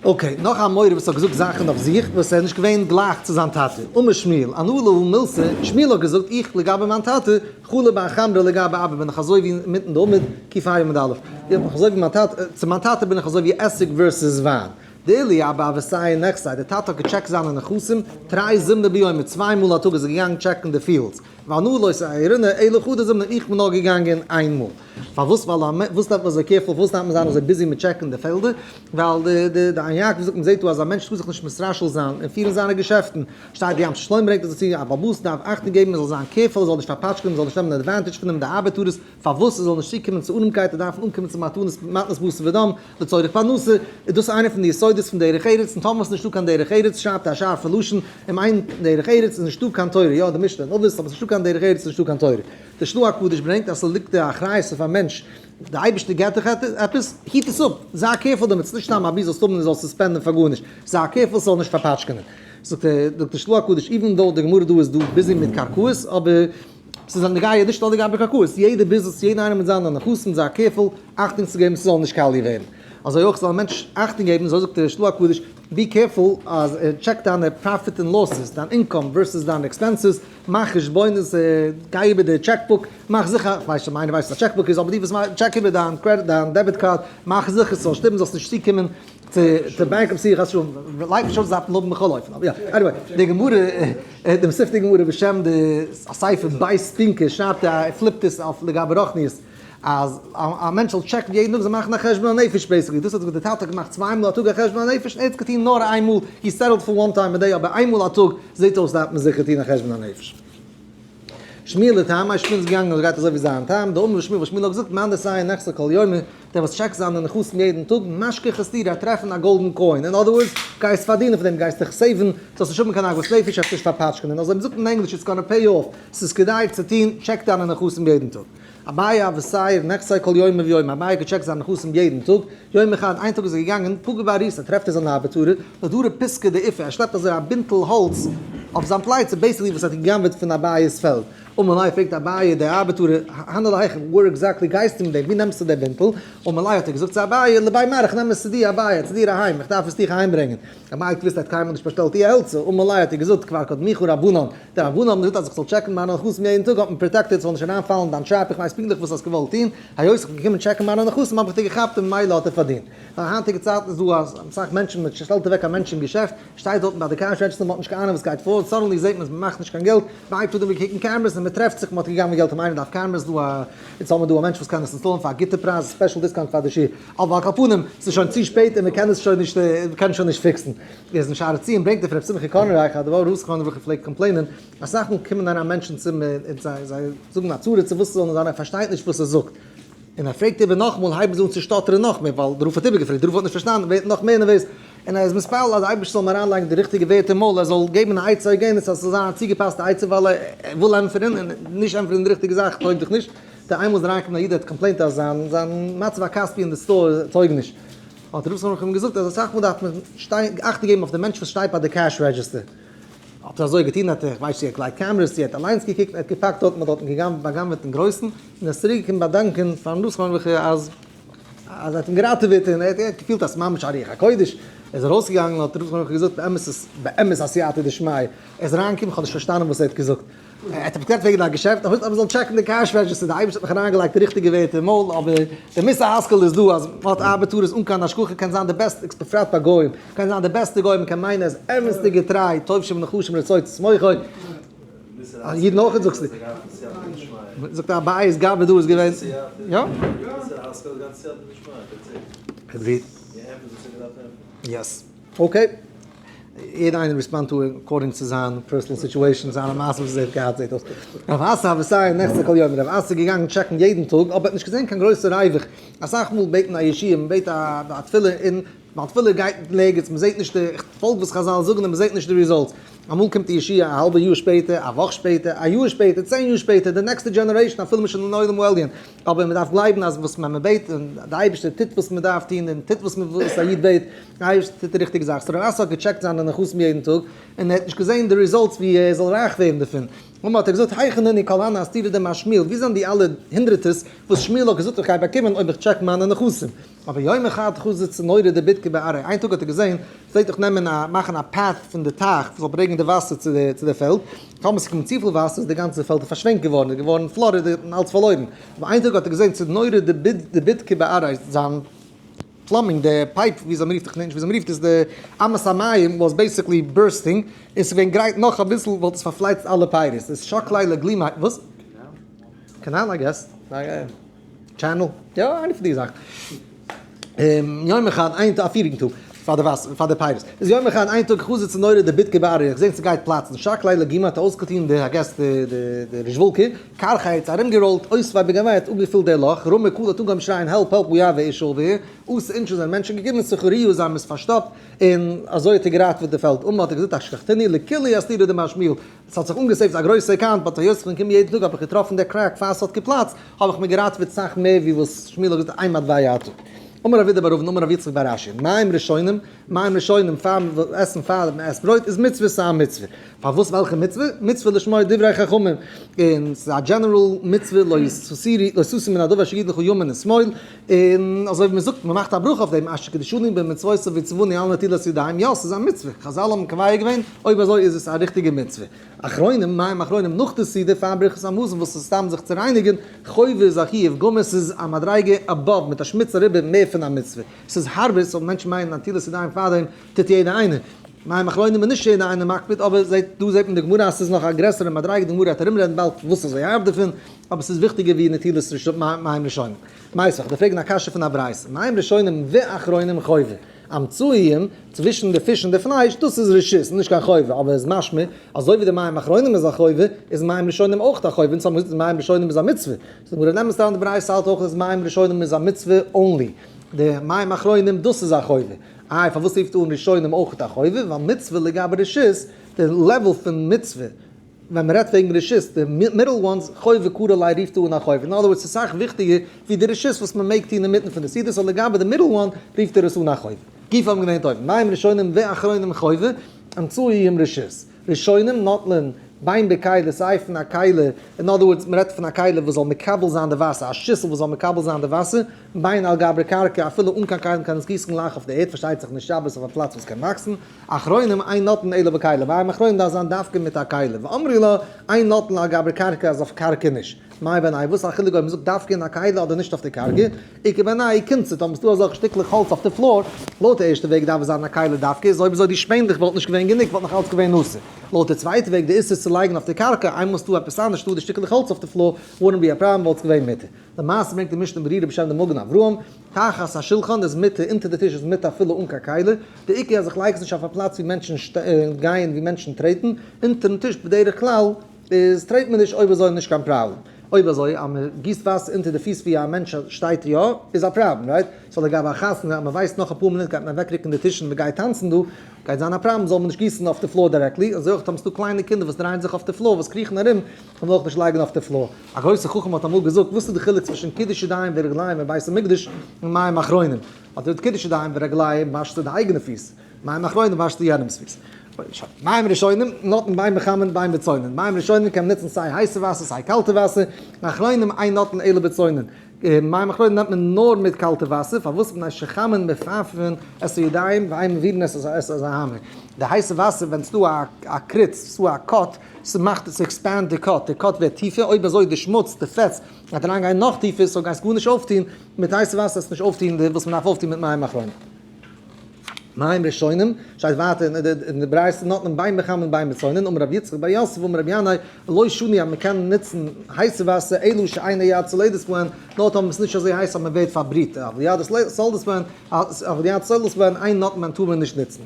okay, נאך א אמורא וואס האט געזאגט זאכן אויף זיך וואס ער איז נישט געווען גלייך צו זיין טאטע, אמר שמואל, אנא להא מילתא, שמואל האט געזאגט, איך לגבי מיין טאטע, חלא באחמרא לגבי אבא בין איך אזוי ווי אינמיטן די עמוד, ק"ה עמוד א', איך בין אזוי ווי מיין טאטע, צו מיין טאטע בין איך אזוי ווי עסיג versus וויין. דאילו אבא הוה סאי נכסיה, דער טאטע האט געטשעקט זיינע נכסים, תרי זימני ביומא, צוויי מאל א טאג איז ער געגאנגען טשעקן די fields, ואנא לא סיירינא אלא חדא זימנא, איך בין נאר געגאנגען איין מאל. פארוואס? ווייל א וואס דארף מען אזוי careful, פארוואס דארף מען זיין אזוי busy מיט טשעקן די פעלדער? ווייל די די די עין יעקב זאגט מען זעט דא אז א מענטש טאר זיך נישט מתרשל זיין און פירן זיינע געשעפטן, שטייט די ים שלמה ברענגט עס דערצו, א בעל הבית דארף אכטונג געבן ער זאל זיין careful ער זאל נישט פארפאטשקען מען זאל נישט נעמען advantage פון אים די ארבעטארעס, פארוואס ער זאל נישט צוקומען צו ארעמקייט און דארפן אנקומען צו מתנות מתנות בשר ודם לצורך פרנסה, איז דאס איינע פון די יסודות פון דרך ארץ, און טאמער עס איז נישטא קיין דרך ארץ שרייבט א שארפע לשון, אם אין דרך ארץ איז נישטא קיין תורה, יא די משנה אין אבות, אבער עס איז נישטא קיין דרך ארץ איז נישטא קיין תורה. דער של"ה הקדוש ברענגט אז ס'ליגט די אחריות אויף א מענטש, די אייבערשטער געבט דיך עפעס, היט עס אפ, זיי careful דערמיט, ס'איז נישט סתם אבי זאלסט האבן און זאלסט עס spend ען פאר גארנישט, זיי careful ס'זאל נישט פארפאטשקענען. זאגט דער זאגט דער של"ה הקדוש, even though די גמרא דא איז דא busy מיט קרקעות, אבער ס'איז א נוגע נישט נאר לגבי קרקעות, יעדע ביזנעס, יעדע איינער מיט זיינע נכסים, זיי careful אכטונג צו געבן ס'זאל נישט קאליע ווערן. אזוי אויך זאל א מענטש אכטונג געבן, אזוי זאגט דער של"ה הקדוש, be careful אז טשעק דיינע profit און losses, דיין income versus דיינע expenses, מאך חשבונות, גיי איבער די checkbook, מאך זיכער, איך ווייס נישט אויב איינער ווייסט וואס א checkbook איז, אבער דו וואס טשעק איבער דיין credit, דיין debit card, מאך זיכער ס'זאל שטימען, זאלסט נישט צוקומען צו bankruptcy, חס ושלום, life insurance דארף מען האבן בכל אופן, אבער יא, anyway, די גמרא, די מסכתא גמרא בשם די ספר בית ספינקא שרייבט ער פליפט עס אויף לגבי רוחניות, אז א מענטש זאל טשעקן יעדן טאג זאל מאכן א חשבון הנפש basically, דאס האט די טאטע געמאכט צוויי מאל א טאג א חשבון הנפש, און ער האט עס געטון נאר איין מאל, he settled for one time a day, אבער איין מאל א טאג זעט אויס דארף מען זיכער טון א חשבון הנפש. שמואל לטעמיה, שמואל איז געגאנגען און גייט אזוי ווי זיין טעם, דאמר שמואל וואס שמואל האט געזאגט, מאן דסייע נכסיה כל יומא, דער וואס טשעקט זיינע נכסים יעדן טאג, משכח איסתירא, ער טרעפן א golden coin, אין other words, גייסט פארדינען פון דעם, גייסט דיך save ן, זאלסט נישט האבן קיין עגמת נפש, וועסט נישט פארפאטשקענען, אזוי מ'זאגט אין ענגליש it's gonna pay off, ס'איז כדאי צו טון, טשעק דיינע נכסים יעדן טאג. אביי הוה סייר נכסיה כל יומא ויומא, אביי האט געטשעקט זיינע נכסים יעדן טאג, יום אחד, איין טאג איז ער געגאנגען, פגע באריסא, טרעפט ער זיין ארבעטארער, לדרי פיתקא דאיפי, ער שלעפט אזוי א בינטל האלץ אויף זיין פלייצע, basically וואס ער האט גע'גנב'עט פון אביי'ס פעלד, אמר ליה פרעגט אביי דער ארבעטארער, אנא להיכן, where exactly גייסטו מיט דעם, ווי נעמסטו דער בינטל? אמר ליה האט ער געזאגט צו אביי, לבי מר איך נעם עס צו דיר אביי, צו דיר אהיים, איך דארף עס דיך אהיימברענגען. אביי האט געוואוסט ער האט קיינמאל נישט באשטעלט די העלצער, אמר ליה האט ער געזאגט, כבר קדמוך רבנן, די רבנן האבן געזאגט אז איך זאל טשעקן מיינע נכסים יעדן טאג האט מען protected ס'זאל נישט אריינפאלן אין דיין trap, איך ווייס פונקטליך וואס האסט געוואלט טון, היות איך בין געקומען טשעקן מיינע נכסים האב איך דיר געכאפט און ממילא האט ער פארדינט. ווייל היינטיגע צייטן איז דא אסאך מענטשן מען שטעלט אוועק א מענטש אין געשעפט, שטייט דארטן ביי די cash register מען האט נישט קיין אהנונג וואס גייט פאר, suddenly זעט מען אז מען מאכט נישט קיין געלט, מען הייבט אן קוקן cameras און מען טרעפט זיך מען האט געגנב'ט געלט און איינער דארף cameras דא א יעצט האבן מיר דא א מענטש וואס קען עס install ן פאר א גוטע פרייז, special discount פאר די שיעור, אבער על כל פנים ס'איז שוין צו שפעט און מען קען עס שוין נישט מען קען עס שוין נישט fix ן. איז אין שערי ציון ברענגט ער פון רבי שמחה קארנרייך אז די ווארט רוסכאן וועלכע פלעגט complain ען אסאך מאל קומען אריין מענטשן צו אים און זיי זיי זאגן א צרה צו וואס עס זאל נאר זיין ער פארשטייט נישט וואס ער זאגט און ער פרעגט איבער נאכאמאל הייבן זיי אן צו שטאטערן נאך מער ווייל דער רב האט איבערגעפרעגט דער רב האט נישט פארשטאנען ווערט נאך מער נערוועז און ער איז מתפלל אז דער אייבערשטער זאל אים אריינלייגן די ריכטיגע ווערטער אין מויל ער זאל געבן א עצה הוגנת אז עס זאל זיין א צוגעפאסטע עצה ווייל ער וויל ענטפערן און נישט ענטפערן די ריכטיגע זאך טויג דאך נישט די איינמאל איז אריינגעקומען א איד ער האט complained אז זיין זיין מצב הכספי אין די store טויג נישט. האט ר' סלומון אים געזאגט אז אסאך מאל דארף מען שטיין אכטונג געבן אויף די מענטש וואס שטייט ביי די cash register. האט ער אזוי געטון האט ער, איך ווייס צו ער האט געלייגט cameras צו ער האט אליינס געקוקט, ער האט געפאקט דארט, מען האט דארטן געגנב'ט באגנב'עט אין גרויסן, און ער איז צוריק געקומען באדאנקען פארן ר' סלומון וכו' אז אז ער האט אים געראטעוועט און ער האט געפילט אז ס'ממש א רוח הקודש, ער איז ארויסגעגאנגען האט ר' סלומון געזאגט באמת איז באמת א סייעתא דשמיא, ער איז אריינגעקומען איך האב נישט פארשטאנען וואס ער האט געזאגט. ער האט עפעס גערעדט וועגן א געשעפט, ער וויל אז מ'זאל טשעקן די cash register, די אייבערשטער האט מיך אריינגעלייגט די ריכטיגע ווערטער אין מויל, אבער די מוסר השכל איז דא אז מ'האט ארבעטארעס אן קיין השגחה קען זיין די בעסטע, בפרט ביי גוים, קען זיין די בעסטע גוי, מ'קען מיינען ער איז אמת'דיג געטריי, טוב שבנחשים רצוץ מוחו. אידן אויך זאגסטו. זאגט אביי גבאי דא איז געווען. יא. Yes. Okay. יעדער איינער respond to according צו זיין personal situation, זיינע מעשה וואס ער האט געהאט זעט אויס. רב אסי הוה סייר נכסיה כל יומא, רב אסי איז געגאנגען טשעקן יעדן טאג, אבער האט נישט געזען קיין גרויסע ריווח, אסאך מאל בעט מען א ישועה, מען בעט א תפילה און מיין תפילה גייט נערגעץ, מען זעט נישט די, איך פאלג וואס חזל זאגן און מען זעט נישט די results. אמאל קומט די ישועה א האלבע יאר שפעטער, א וואך שפעטער, א יאר שפעטער, 10 יאר שפעטער, די נעקסטע generation, אפילו מ'איז שוין אין עולם העליון. אבער מען דארף גלייבן אז וואס מען בעט און די אייבערשטער טוט וואס מען דארף טון און טוט וואס וואס א איד בעט, די אייבערשטער טוט די ריכטיגע זאך. So רב אסי האט געטשעקט זיינע נכסים יעדן טאג און ער האט נישט געזען די results ווי ער זאל רייך ווערן דערפון. אמאל האט ער געזאגט, היכן נינהו כל הני עשתירי דמר שמואל, ווי זענען די אלע הונדרעטערס וואס שמואל האט געזאגט איך גיי באקומען אויב איך טשעק מיינע נכסים? אבער יום אחד חזא צינורא דבדקא בארעא, איין טאג האט ער געזען, פלעגט דאך נעמען א, מאכן א path פון די טייך וואס זאל ברענגען די וואסער צו די פעלד, טאמער ס'קומט צופיל וואסער איז די גאנצע פעלד פארשווענקט געווארן, איז געווארן flooded און אלץ פארלוירן. אבער איין טאג האט ער געזען צינורא דבדקא בארעא, זיין plumbing, די pipe, וויאזוי מ'רופט, איך געדענק נישט וויאזוי מ'רופט עס, די אמת המים was basically bursting, און ס'איז געווען גרייט נאך אביסל וואלט עס פארפלייצט אלע פירות, איז שקליה לגלימיה, וואס? קאנאל I guess. Channel, יא, איינע פון די זאכן. יום אחד, איין טאג, א פיריגן טאג, פאר די וואסער, פאר די פירות. איז יום אחד, איין טאג, חזא צינורא דבדקא בארעא, איך זעה ס'גייט פלאצן, שקליה לגלימיה האט אויסגעטון די, I guess, די, די, די רעזשוואלקע, כרכיה האט ארומגעראלט, אותביה בגויה האט אפגעפילט די לאך, רמא קלא האט אנגעהויבן שרייען help help ווי אווער איש אווער, אתו אינשי זענען מענטשן געקומען סכרוה זיי האבן עס פארשטאפט, און אזוי האט ער געראטעוועט די פעלד. אמר האט ער געזאגט אשכחתינהו לכולהו עשתירי דמר שמואל, עס האט זיך אנגעסעיווט א גרויסע account, but היות איך בין געקומען יעדן טאג האב איך געטראפן די crack פאר עס האט געפלאצט, האב איך מיר געראטעוועט סאך מער ווי וואס שמואל האט געזאגט איין מטבע א טאג. אמר רב אידי בר אבין אמר רב יצחק בר אשי, מים ראשונים, מים ראשונים פאר עסן פאר מען עסט ברויט איז מצוה ס'איז א מצוה. פארוואס וועלכע מצוה? מצוה לשמוע דברי חכמים, און ס'איז א general מצוה לא יסורו מן הדבר אשר יגיד לך ימין ושמאל, און אזוי ווי מ'זאגט מ'מאכט א ברכה אויף דעם אשר קדשנו במצוותיו וציוונו על נטילת ידיים, יא ס'איז א מצוה, חזל האבן קובע געווען, אויב אזוי איז עס א ריכטיגע מצוה. אחרונים, מים אחרונים נאך די סעודה פאר ברכת המזון וואס איז סתם זיך צו רייניגן, חובה איז א חיוב גמור, ס'איז א מדריגה above מיט א שמוץ אריבער מער פון א מצוה. ס'איז הארבער, so מענטשן מיינען נטילת ידיים פארדעם טוט יעדער איינער. מים אחרונים איז נישט יעדער איינער מקפיד, אבער זעט דא זעט מען די גמרא אז ס'איז נאך א גרעסערע מדריגה, די גמרא וועט ארומרעדן באלד וואס איז אזוי הארב דערפון, אבער ס'איז וויכטיגער ווי נטילת מים ראשונים. מיתיבי, כ'דארף פרעגן א קשיא פון א ברייתא, מים ראשונים ואחרונים חובה, אמצעיים, צווישן די פיש און די פלייש, דאס איז רשות, נישט קיין חובה, אבער איז משמע, אזוי ווי די מים אחרונים איז א חובה, איז מים ראשונים אויך א חובה, אונז האבן געזאגט אז מים ראשונים איז א מצוה, זאגט די גמרא נעם עס אריין די ברייתא האלט אויך אז מים ראשונים איז א מצוה only, די מים אחרונים דאס איז א חובה, איי פארוואס רופט אן ראשונים אויך א חובה, ווייל מצוה לגבי רשות, די level פון מצוה. ווען מען רעדט וועגן רשות, די middle ones, חובה קרא ליה רופט אן א חובה. אין other words, ס'איז סאך וויכטיגער ווי די רשות וואס מען מעג טון אינמיטן פון די סעודה, so לגבי די middle one רופט ער עס אן א חובה. גופא האבן געלערנט אויבן, מים ראשונים ואחרונים חובה, אמצעיים רשות. ראשונים נוטלין בין בכלי סיי פון א כלי, אין other words, מען רעדט פון א כלי וואס זאל מקבל זיין די וואסער, א שיסל וואס זאל מקבל זיין די וואסער, בין על גבי קרקע, אפילו אן קיין כלים קען עס גיסן גלייך אויף די ערד, פארשטייט זיך נישט שבת אויף א פלאץ וואס קען וואקסן. אחרונים אין נוטלין אלא בכלי, מים אחרונים דארף זיין דווקא מיט א כלי, ואמרי לה אין נוטלין על גבי קרקע אז אויף קרקע נישט, מאי בינייהו וואס איז א חילוק אויב מ'זאגט דווקא אין א כלי אדער נישט אויף די קרקע, איכא בינייהו קונצא, טאמער ס'דא אזעלכע שטיקלעך האלץ אויף די floor, לויט די ערשטע וועג דארף עס זיין א כלי דווקא, איז אויב אזוי די שפענדלעך וואלט נישט געווען גענוג וואלט נאך אלץ געווען אסור. לויט די צווייטע וועג די איסור צו לייגן אויף די קרקע, איינמאל ס'דא עפעס אנדערש ס'דא די שטיקלעך האלץ אויף די floor, wouldn't be a problem וואלט עס געווען מותר. למעשה ברענגט די משנה ברורה בשם די מגן אברהם, תחת השולחן איז מותר, אונטער די טיש איז מותר אפילו אן קיין כלי, די עיקר אז איך לייג עס נישט אויף א פלאץ ווי מענטשן גייען ווי מענטשן טרעטן, אונטערן טיש בדרך כלל איז טרעט מען נישט אויב אזוי נישט קיין פראבלעם, אויב אזוי אז מען גיסט וואסער אונטער די פיס ווי א מענטש שטייט יא איז א פראבלעם right? So לגבי א חתונה אז מען ווייסט נאך אפאר מינוט גייט מען אוועקרוקן די טישן מען גייט טאנצן דא גייט זיין א פראבלעם זאל מען נישט גיסן אויף די floor directly, אזוי אויך טאמער ס'דא קליינע קינדער וואס דרייען זיך אויף די floor וואס קריכן ארום זאל מען אויך נישט לייגן אויף די floor. א גרויסער חכם האט אמאל געזאגט, וואס איז די חילוק צווישן קידוש ידיים ורגליים אין בית המקדש און מים אחרונים? האט ער געזאגט, קידוש ידיים ורגליים וואשסטו די אייגענע פיס, מים אחרונים וואשסטו יענעמ'ס פיס. מים ראשונים נוטלין בין בחמין בין בצונן, מים ראשונים קען מען נוצן סיי הייסע וואסער סיי קאלטע וואסער, אחרונים אין נוטלין אלא בצונן, מים אחרונים נעמט מען נאר מיט קאלטע וואסער, פארוואס? מפני שחמין מפעפעין את הידיים ואין מעבירין את ההמר, די הייסע וואסער ווען ס'דא א קריץ, ס'דא א cut, ס'מאכט עס expand די cut, די cut ווערט טיפער, אויב אזוי די שמוץ, די פעטס, גייט אריין גיין נאך טיפער, so גייסט גארנישט אויפטון, מיט הייסע וואסער וועסטו נישט אויפטון די וואס מ'דארף אויפטון מיט מים אחרונים. מים ראשונים, שטייט ווייטער אין די ברייתא נוטלין בין בחמין בין בצונן, אמר רבי יצחק בר יוסף אמר רבי ינאי, לא שנו אז מ'קען נוצן הייסע וואסער אלא שאין היד סולדת בהן, נאר טאמער ס'איז נישט אזוי הייס אז מ'ווערט פארבריט, אבל יד סולדת בהן, אבל יד סולדת בהן, אין נוטלין בהן טאר מען נישט נוצן.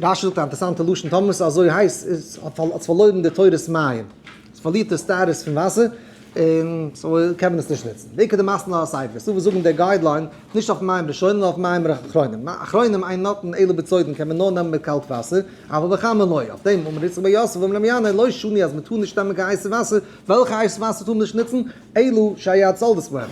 רשי זאגט א אינטערעסאנטע לשון, טאמער ס'איז אזוי הייס, איז האט עס פארלוירן די תורת מים, עס פארלירט די status פון וואסער. און so קען מען עס נישט נוצן. בעיקר די מאסן אסייפער. ס'דא וואס זאגן דער guideline נישט אויף מים ראשונים נאר אויף מים אחרונים. אחרונים אין נוטלין אלא בצודן קען מען נאר נעמען מיט קאלט וואסער, אבל בחמין לא. אויף דעם אמר יצחק בר יוסף אמר רבי ינאי לא שנו אז מ'טאר נישט נעמען קיין הייסע וואסער, וועלכע הייסע וואסער טאר מען נישט נוצן? אלא שהיד סולדת בהם.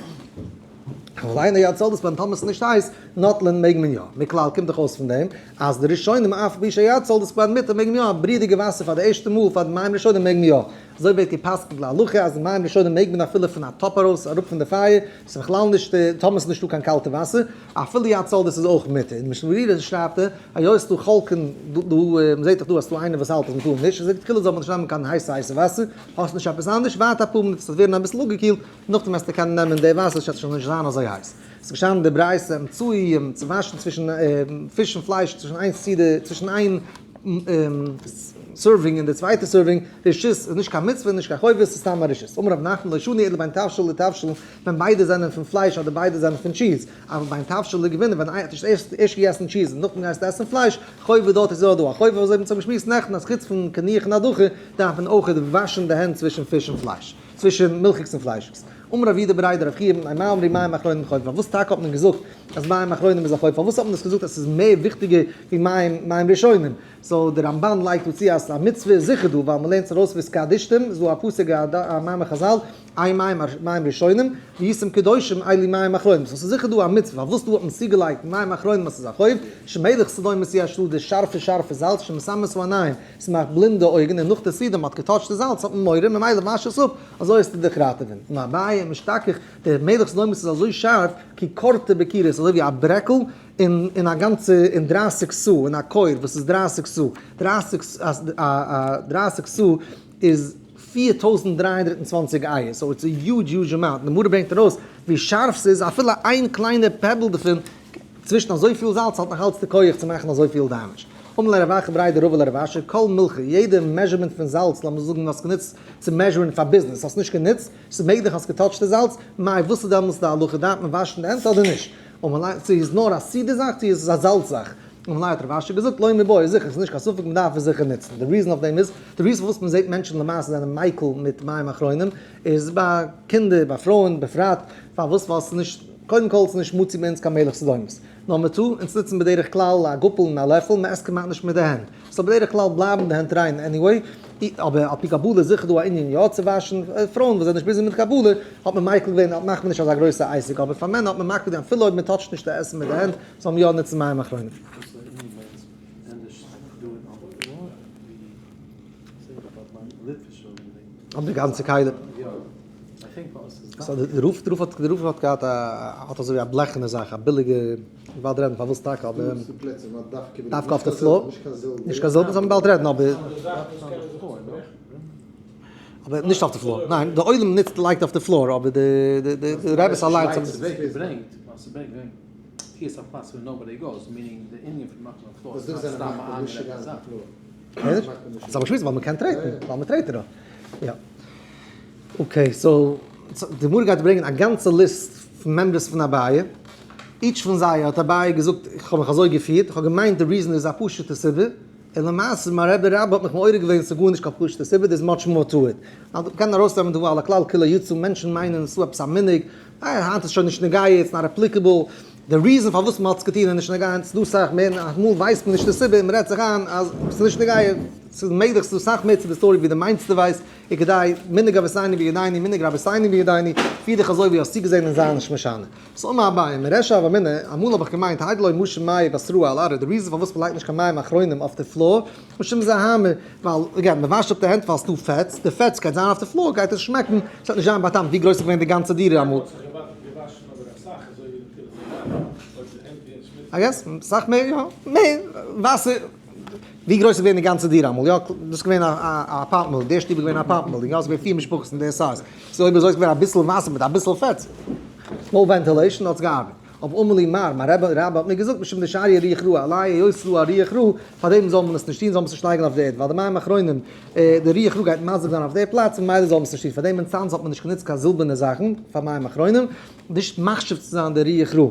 אבל אין היד סולדת בהם טאמער ס'איז נישט הייס, נוטלין מעג מען יא. מכלל קומט דאך אויס פון דעם אז די ראשונים אף על פי שהיד סולדת בהם מותר מעג מען יא, בריעדיגע וואסער פאר די ערשטע מאל פאר די מים ראשונים מעג מען יא. אזוי ווערט גע'פסק'נט להלכה אז מים ראשונים מעג מען אפילו פון א טאפ ארויס אראפ פון די פייער, ס'איז בכלל נישט טאמער ס'איז נישטא קיין קאלטע וואסער, אפילו יד סולדת איז אויך מותר. אין משנה ברורה שרייבט ער, היות ס'דא חולקין דא, מ'זעט דאך דא אז ס'דא איינער וואס האלט אז מ'טאר נישט, ער זאגט לכתחילה זאל מען נישט נעמען קיין הייסע הייסע וואסער, האסט נישט עפעס אנדערש, ווארט אפאר מינוט עס וועט ווערן אביסל אפגעקילט, נאכדעם וועסטו קענען נעמען די וואסער ס'וועט שוין נישט זיין אזוי הייס. ס'איז געשטאנען אין די ברייתא אמצעי צו וואשן צווישן פיש און פלייש צווישן איין סעודה צווישן איין serving און די צווייטע serving, רשות איז נישט קיין מצוה נישט קיין חובה ס'איז סתם א רשות. אמר רב נחמן לא שנו אלא בין תבשיל לתבשיל ווען ביידע זענען פון פלייש אדער ביידע זענען פון cheese, אבל בין תבשיל לגבינה ווען איינער האט נישט ערשט געגעסן cheese און נאכדעם גייסטו עסן פלייש, חובה דארט איז יא דא א חובה אזוי ווי מ'האט געשמועסט נעכטן אז חוץ פון קינוח און הדחה דארף מען אויך וואשן די הענט צווישן פיש און פלייש. צווישן מילכיגס און פליישיגס. אמר רב יהודה בריה דרב חייא מפני מה אמרו מים אחרונים חובה פארוואס טאקע האט מען געזאגט אז מים אחרונים איז א חובה פארוואס האט מען דאס געזאגט אז ס'איז מער וויכטיגער ווי מים מים ראשונים so דער רמב"ן לייגט דא צו אז א מצוה איז זיכער דא ווייל מ'לערנט עס ארויס והתקדשתם איז דא א פסוק א מאמר חז"ל אין מים מים ראשונים והייתם קדושים אלו מים אחרונים so ס'איז זיכער דא א מצוה פארוואס דא האט מען צוגעלייגט מים אחרונים אז ס'איז א חוב שמלח סדומית יש דא די שארפע שארפע זאלץ שמסמאת העיניים ס'מאכט בלינד די אויגן און נאך די סעודה מ'האט געטאטשט די זאלץ האט מען מורא ממילא וואש עס אפ אזוי וועסטו דיך ראטעווען. און אביי משתכח דער מלח סדומית איז אזוי שארף כי קורטא בקירא איז אזוי ווי א ברעקל אין אין א גאנצע אין דרייסיג סאה אין א כור וואס איז דרייסיג סאה דרייסיג א דרייסיג סאה איז 4320 אייער so it's a huge huge amount די גמרא ברענגט ארויס ווי שארף ס'איז אפילו איין קליינע pebble דערפון צווישן אזויפיל זאלץ האט נאך אלץ די כח צו מאכן אזויפיל damage. אמר ליה רב אחא בריה דרבא לרב אשי, כל מילחא, יעדע measurement פון זאלץ, לאמיר זאגן האסט גענוצט צו measure ן פאר ביזנעס, האסט נישט גענוצט, ס'איז מעגליך האסט געטאטשט די זאלץ, מאי וואס איז דעמאלטס די הלכה, דארף מען וואשן די הענט אדער נישט? אמר ליה, צו איז נאר א סעודה זאך צו איז עס א זאלץ זאך? אמר ליה האט רב אשי געזאגט, לא מיבעיא, זיכער, ס'איז נישט קיין ספק מ'דארף עס זיכער נוצן. די reason אויף דעם איז, די reason פארוואס מ'זעט מענטשן למעשה זענען מיקל מיט מים אחרונים, איז ביי קינדער, ביי פרויען בפרט, פארוואס? ווייל ס'איז נישט, קודם כל ס'איז נישט מצוי ביי אונז קיין מלח סדומית. נאר מ'טאר אונז נוצן בדרך כלל א גאפל און א לעפל, מ'עסט כמעט נישט מיט די הענט. so בדרך כלל בלייבן די הענט ריין anyway. אבער על פי קבלה איז זיכער דא א ענין יא צו וואשן. פרויען וואס זענען נישט busy מיט קבלה האט מען מיקל געווען, מאכט מען נישט אזא גרויסע עסק. אבער פאר מענער האט מען מקפיד געווען אפילו אויב מ'טאטשט נישט די עסן מיט די הענט זאל מען יא נוצן מים אחרונים. אויף די גאנצע כלי. so די רב די רב האט די רב האט געהאט א האט אזוי ווי א בלעכענע זאך א ביליגע באלד רעדן פארוואס טאקע אבער דווקא אויף די floor נישט קיין זילבער זאל מען באלד רעדן אבער אבער נישט אויף די floor ניין די עולם נוצט לייגט אויף די floor אבער די די די רעבעס אליינס האבן ס'איז א ווייל מ'קען טרעטן ווייל מ'טרעט דערויף יא. okay so די גמרא גייט ברענגען א גאנצע list פון מימרות פון אביי, each פון זיי האט אביי געזאגט איך האב מיך אזוי געפירט, איך האב געמיינט די reason איז א פשוטע סיבה, און למעשה מיין רבי רבה האט מיך מעורר געווען ס'איז גארנישט קיין פשוטע סיבה, there's much more to it. מ'קען ארויסנעמען דא על הכלל כולו יצא, מענטשן מיינען ס'איז דא עפעס א מנהג, אה היינט איז שוין נישט נוגע, it's not applicable, די reason פארוואס מ'האט עס געטון איז נישט נוגע, ס'איז דא סאך מער, אמאל ווייסט מען נישט די סיבה און מ'רעדט זיך איין אז ס'איז נישט נוגע, ס'איז מעגליך ס'איז דא סאך מער צו די story ווי די מיינסט דו ווייסט. איז כדאי, מנהג אבותינו בידינו, מנהג רבותינו בידינו, פיר דיך אזוי ווי האסט צוגעזען און זיי נישט משנה. ס'איז אמר אביי, מרישא הוה אמינא, אמאל האב איך געמיינט, האי דלא משי מיא בתראה על ארעא, די reason פארוואס מ'לייגט נישט קיין מים אחרונים אויף די floor, משום זוהמא, ווייל, again, מ'וואשט אפ די הענט ווייל ס'דא פעטס, די פעטס גייט זיין אויף די floor, גייט עס שמעקן, ס'וועט נישט זיין באטעמט ווי גרויס איז געווען די גאנצע דירה אמאל. I guess, סאך מער, יא, מער וואסער. ווי גרויס איז געווען די גאנצע דירה אמאל? יא, דאס איז געווען א apartment, דער שטוב איז געווען א apartment building, יא, עס איז געווען פיר משפחות אין דער size, so אויב אזוי איז געווען אביסל וואסער מיט אביסל פעטס, no ventilation, האט עס געארבעט. אבער אמר לי מר, מיין רבי רבה האט מיר געזאגט משום דשריא רוח רעה עליה, היות ס'איז דא א רוח רעה, פארדעם זאל מען עס נישט טון, זאל מען עס נישט לייגן אויף די ערד, ווייל די מים אחרונים, די רוח רעה גייט מזיק זיין אויף די פלאץ, ממילא זאל מען עס נישט טון, פארדעם אין צאנז האט מען נישט גענוצט קיין זילבערנע זאכן פאר מים אחרונים, נישט מחשיב צו זיין די רוח רעה.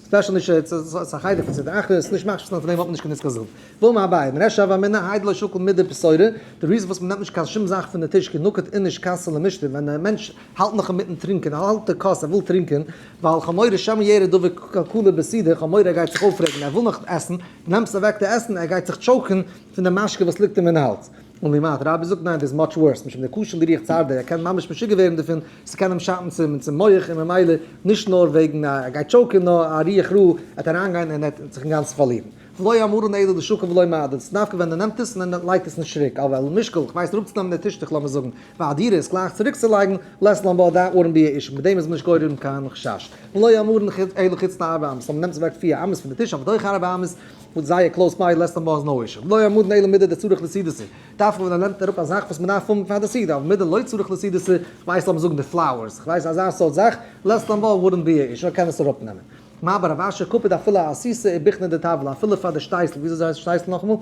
special נישט ס'איז א חדר פון סטרא אחרא, ס'איז נישט מחשב פון דעם האט מען נישט קיין נזק זיל. ואמר אביי, מריש הוה אמינא האי דלא שקיל מידי פתורא, די reason וואס מ'נעמט נישט קיין שום זאך פון די טיש כי נקיט איניש כסא למישתא, ווען א מענטש האלט נאך אינמיטן טרינקען, ער האלט די כוס ער וויל טרינקען, ווייל כ'האב מורא שמא יראה דבר קלקלה בסעודה, כ'האב מורא ער גייט זיך אויפרעגן, ער וויל נאך עסן, נעמסט אוועק די עסן, ער גייט זיך choke ן פון די משקה וואס ליגט אים אין האלז. אמר ליה מר, רבי זאגט ניין דאס איז much worse, משום דקשי לרוח צרדיה, ער קען ממש משוגע ווערן דערפון, ס'קען אים שאטן צום מח און ממילא נישט נאר וועגן ער גייט choke ן נאר א רוח רעה וועט אריינגיין און ער וועט זיך אינגאנצן פארלירן. ולא אמרן אלא דשקיל ולא מהדר, דאס איז דווקא ווען ער נעמט עס און ער לייגט עס נישט צוריק, אבל למשקל, כ'ווייס אראפצונעמען די טישטוך לאמיר זאגן, והאדיר עס גלייך צוריקצולייגן, לית לן בה that wouldn't be a issue, מיט דעם איז מען נישט גורם קיין חשש. ולא אמרן אלא חוץ לארבע אמות, אז מ'נעמט עס אוועק פיר אמות פון די טיש, אבער בתוך ארבע אמות, וואס זייער close by, לית לן בה איז no issue. ולא אמרן אלא מידי דצריך לסעודתא, דווקא ווען ער נעמט אראפ א זאך וואס מ'דארף האבן פאר די סעודה, אבער מידי לא צריך לסעודתא, כ'ווייס לאמיר זאגן די flowers, כ'ווייס אזא סארט זאך, לית לן בה wouldn't be a issue, ער קען עס אראפנעמען. מר בר רב אשי קפיד אפילו אסיתא ובוכנא דטבלא, אפילו פאר די שטייסל, וויאזוי הייסט שטייסל נאכאמאל?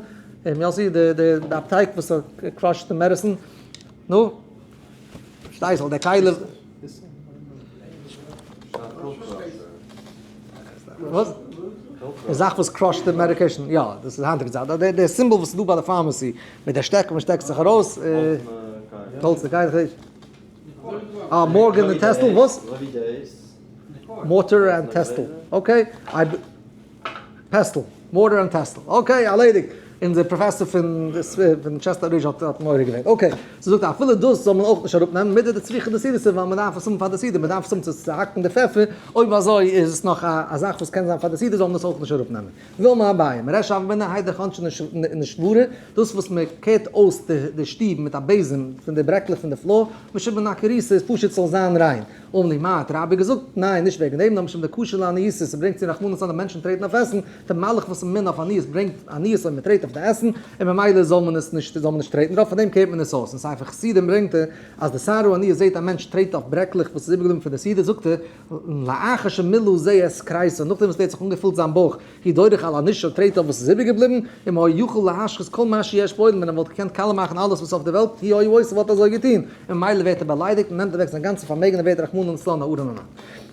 יאסי, די אפטייק וואס crush ט די medicine, נו? שטייסל, די כלי. וואס? די זאך וואס crush ט די medication, יא, דאס איז היינטיגע צייט, די symbol וואס איז דא ביי די pharmacy, מיט די שטעקן וואס שטעקט זיך ארויס, האלצערנע כלי, אה, mortar און pestle, וואס? Mortar and pestle, okay, pestle, mortar and pestle, okay, ערלעדיגט, אונזער פראפעסאר פון Chestnut Ridge האט מורה געווען, okay, זי זאגט אפילו דאס זאל מען אויך נישט אראפנעמען, מידי דצריכא לסעודתא ווייל מען דארף עס האבן פאר די סעודה, מען דארף עס האבן צו צוהאקן די פעפער, אויב אזוי איז עס נאך א זאך וואס קען זיין פאר די סעודה זאל מען עס אויך נישט אראפנעמען. ואמר אביי, מריש הוה אמינא האי דחנשי נשוורי, דאס וואס מען קערט אויס די שטוב מיט א בעזעם פון די ברעקלעך פון די floor, משום דנקירותא איז פשוט ס'זאל זיין ריין. אמר ליה מר, האט רבי געזאגט, ניין, נישט וועגן דעם, נאר משום דקשי לעניותא, ס'ברענגט צו רחמנות אז די מענטשן טרעטן אויף עסן, דער מלאך וואס איז ממונה אויף עניות ברענגט עניות אויב מען טרעט אויף די עסן, און ממילא זאל מען עס נישט, זאל מען נישט טרעטן דערויף, פאר דעם קערט מען עס אויס. אין ספר חסידים ברענגט ער, אז די שר העניות זעט א מענטש טרעט אויף ברעקלעך וואס איז איבערגעבליבן פון די סעודה, זאגט ער, לאחר שמילא זה את כריסו, נאכדעם וואס ער האט זיך אנגעפילט זיין בויך, הוא דורך על הנשאר טרעט אויף וואס איז איבערגעבליבן, אם היה יכול להשחית כל מה שיש בעולם, ווען ער וואלט געקענט קאלע מאכן אלעס וואס איז אויף די וועלט, הוא היה עושה וואלט ער אזוי געטון, און ממילא ווערט ער באליידיגט און נעמט אוועק זיין גאנצע פארמעגן און ווערט רחמנא לצלן א ארעמע מאן.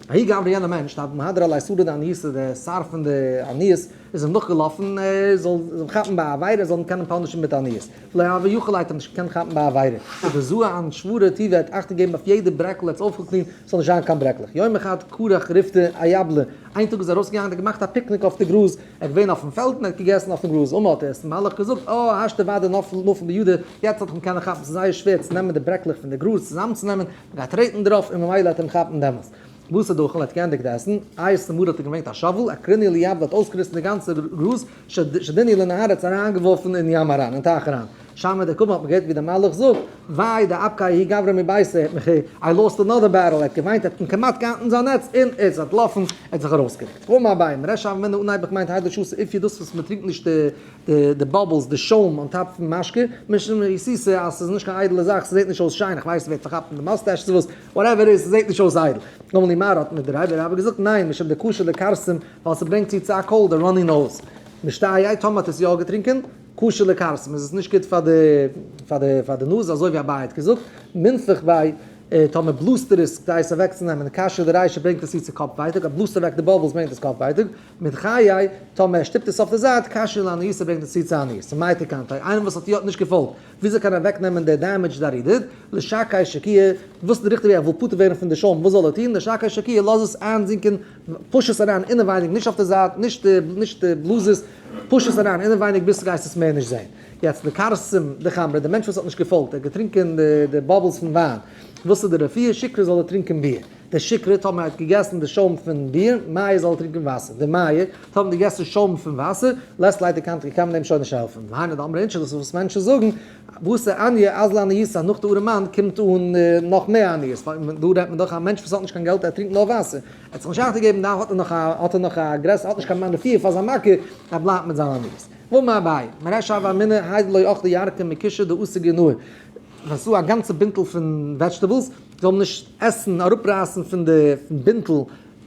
ההוא גברא יענער מענטש, הוה מהדר עליה סרא דעניותא, דער שר פון די עניות איז אים נאכגעלאפן, ער זאל אים כאפן ביי א עבירה, ער זאל אים קענען punish ן מיט עניות. לא הוה יכיל האט אים נישט געקענט כאפן ביי א עבירה. ובזהה אנשורא טובא האט אכטונג געגעבן אויף יעדע ברעקל ער האט עס אויפגע clean ט ס'זאל נישט זיין קיין ברעקלעך. יום אחד כרך ריפתא איבלא, איין טאג איז ער ארויסגעגאנגען האט ער געמאכט א פיקניק אויף די גראז, ער איז געווען אויפן פעלד און ער האט געגעסן אויפן גראז, אמר האט ער עס מלאך געזאגט, אה השתא ודאי נפל נפל בידא, יעצט האט איך אים קענען כאפן, ס'איז זייער שווער צו נעמען די ברעקלעך פון די גראז צוזאמצונעמען, מ'גייט טרעטן דערויף און ממילא וועט ער אים כאפן דעמאלס. בתר דאכל האט געענדיגט עסן, אייתי מרא האט ער געברענגט א shovel, עקרינהו ליבלא האט אויסגעריסן די גאנצע גראז, שדינהו לנהרא האט עס אריינגעווארפן אין ים אריין, אין טייך אריין. שמעיה דקאמר האט מען געהערט ווי דער מלאך זאגט, וויי דאפקיה ההוא גברא מביתיה, ער האט מיך, I lost another battle, ער האט געוויינט, ער האט אים כמעט געהאט אין זיין נעץ, און ער איז אנטלאפן, ער האט זיך ארויסגערוקט. ואמר אביי, מריש הוה אמינא אנהייב איך מיינט האי דלא שתי אופיא דאס וואס מען טרינקט נישט די bubbles, די שוים on top פון משקה, משום היסוסא אז ס'איז נישט קיין איידעלע זאך, ס'זעט נישט אויס שיין, איך ווייס ס'ווערט פארכאפט אין די mustache צו וואס, whatever איז, ס'זעט נישט אויס איידל. אמר ליה מר האט מיר דער רבי רבי געזאגט, ניין, משום דקשי לכרסום, ווייל ס'ברענגט צו צו א cold, א runny nose. משתייה, טאמער האט עס יא געטרינקען, קשי לכרסום, איז עס נישט גוט פאר די פאר די פאר די נאז, אזוי ווי אביי האט געזאגט, מינפח ביה, טאמער בלאזט ער עס כדי עס אוועקצונעמען, קשי לרישא ברענגט עס צו צו קאפ ווייטאג, ער בלאזט אוועק די bubbles ברענגט עס קאפ ווייטאג, מדחייה, טאמער ער שטופט עס אויף די זייט, קשי לעניותא ברענגט עס צו צו עניות. מאי תקנתיה, איינער וואס האט יא נישט געפאלגט, וויאזוי קען ער אוועקנעמען די damage that he did? לשקיה שקויי, וואס איז די ריכטיגע וועג? ער וויל פטור ווערן פון די שוים, וואס זאל ער טון? לשקיה שקויי, לאז עס איינזינקען, push עס אריין אינעווייניג, נישט אויף די זייט, נישט די נישט די בלאז עס, push עס אריין אינעווייניג ביז גייסט עס מער נישט זען. יעצט לכרסום דחמרא, די מענטש וואס האט נישט געפאלגט, ער האט געטרינקען די די bubbles פון וויין, וואס איז די רפואה? שיכרא זאל ער טרינקען ביר. דער שיכרא, טאמער ער האט געגעסן די שוים פון ביר, מיא זאל ער טרינקען וואסער. דמיא, טאמער האט געגעסן שוים פון וואסער, לית ליה תקנתא, קען מען אים שוין נישט העלפן. והיינו דאמרי אינשי, דאס איז וואס מענטשן זאגן, בתר עניא אזלא עניותא, נאך די ארעמאן קומט אן נאך מער עניות, ווייל דא רעדט מען דאך א מענטש וואס האט נישט קיין געלט, ער טרינקט נאר וואסער, ער האט זיך נישט אכטונג געגעבן, דאן האט ער נאך א, האט ער נאך א גרעסער, האט נישט קיין רפואה פאר זיין מכה, ער בלייבט מיט זיין עניות. ואמר אביי, מריש הוה אמינא האי דלא אכלי ירקא מכישא דאתי גינאי, ווען ס'דא א גאנצע בינטל פון vegetables, זאל מען נישט עסן, אראפרייסן פון די בינטל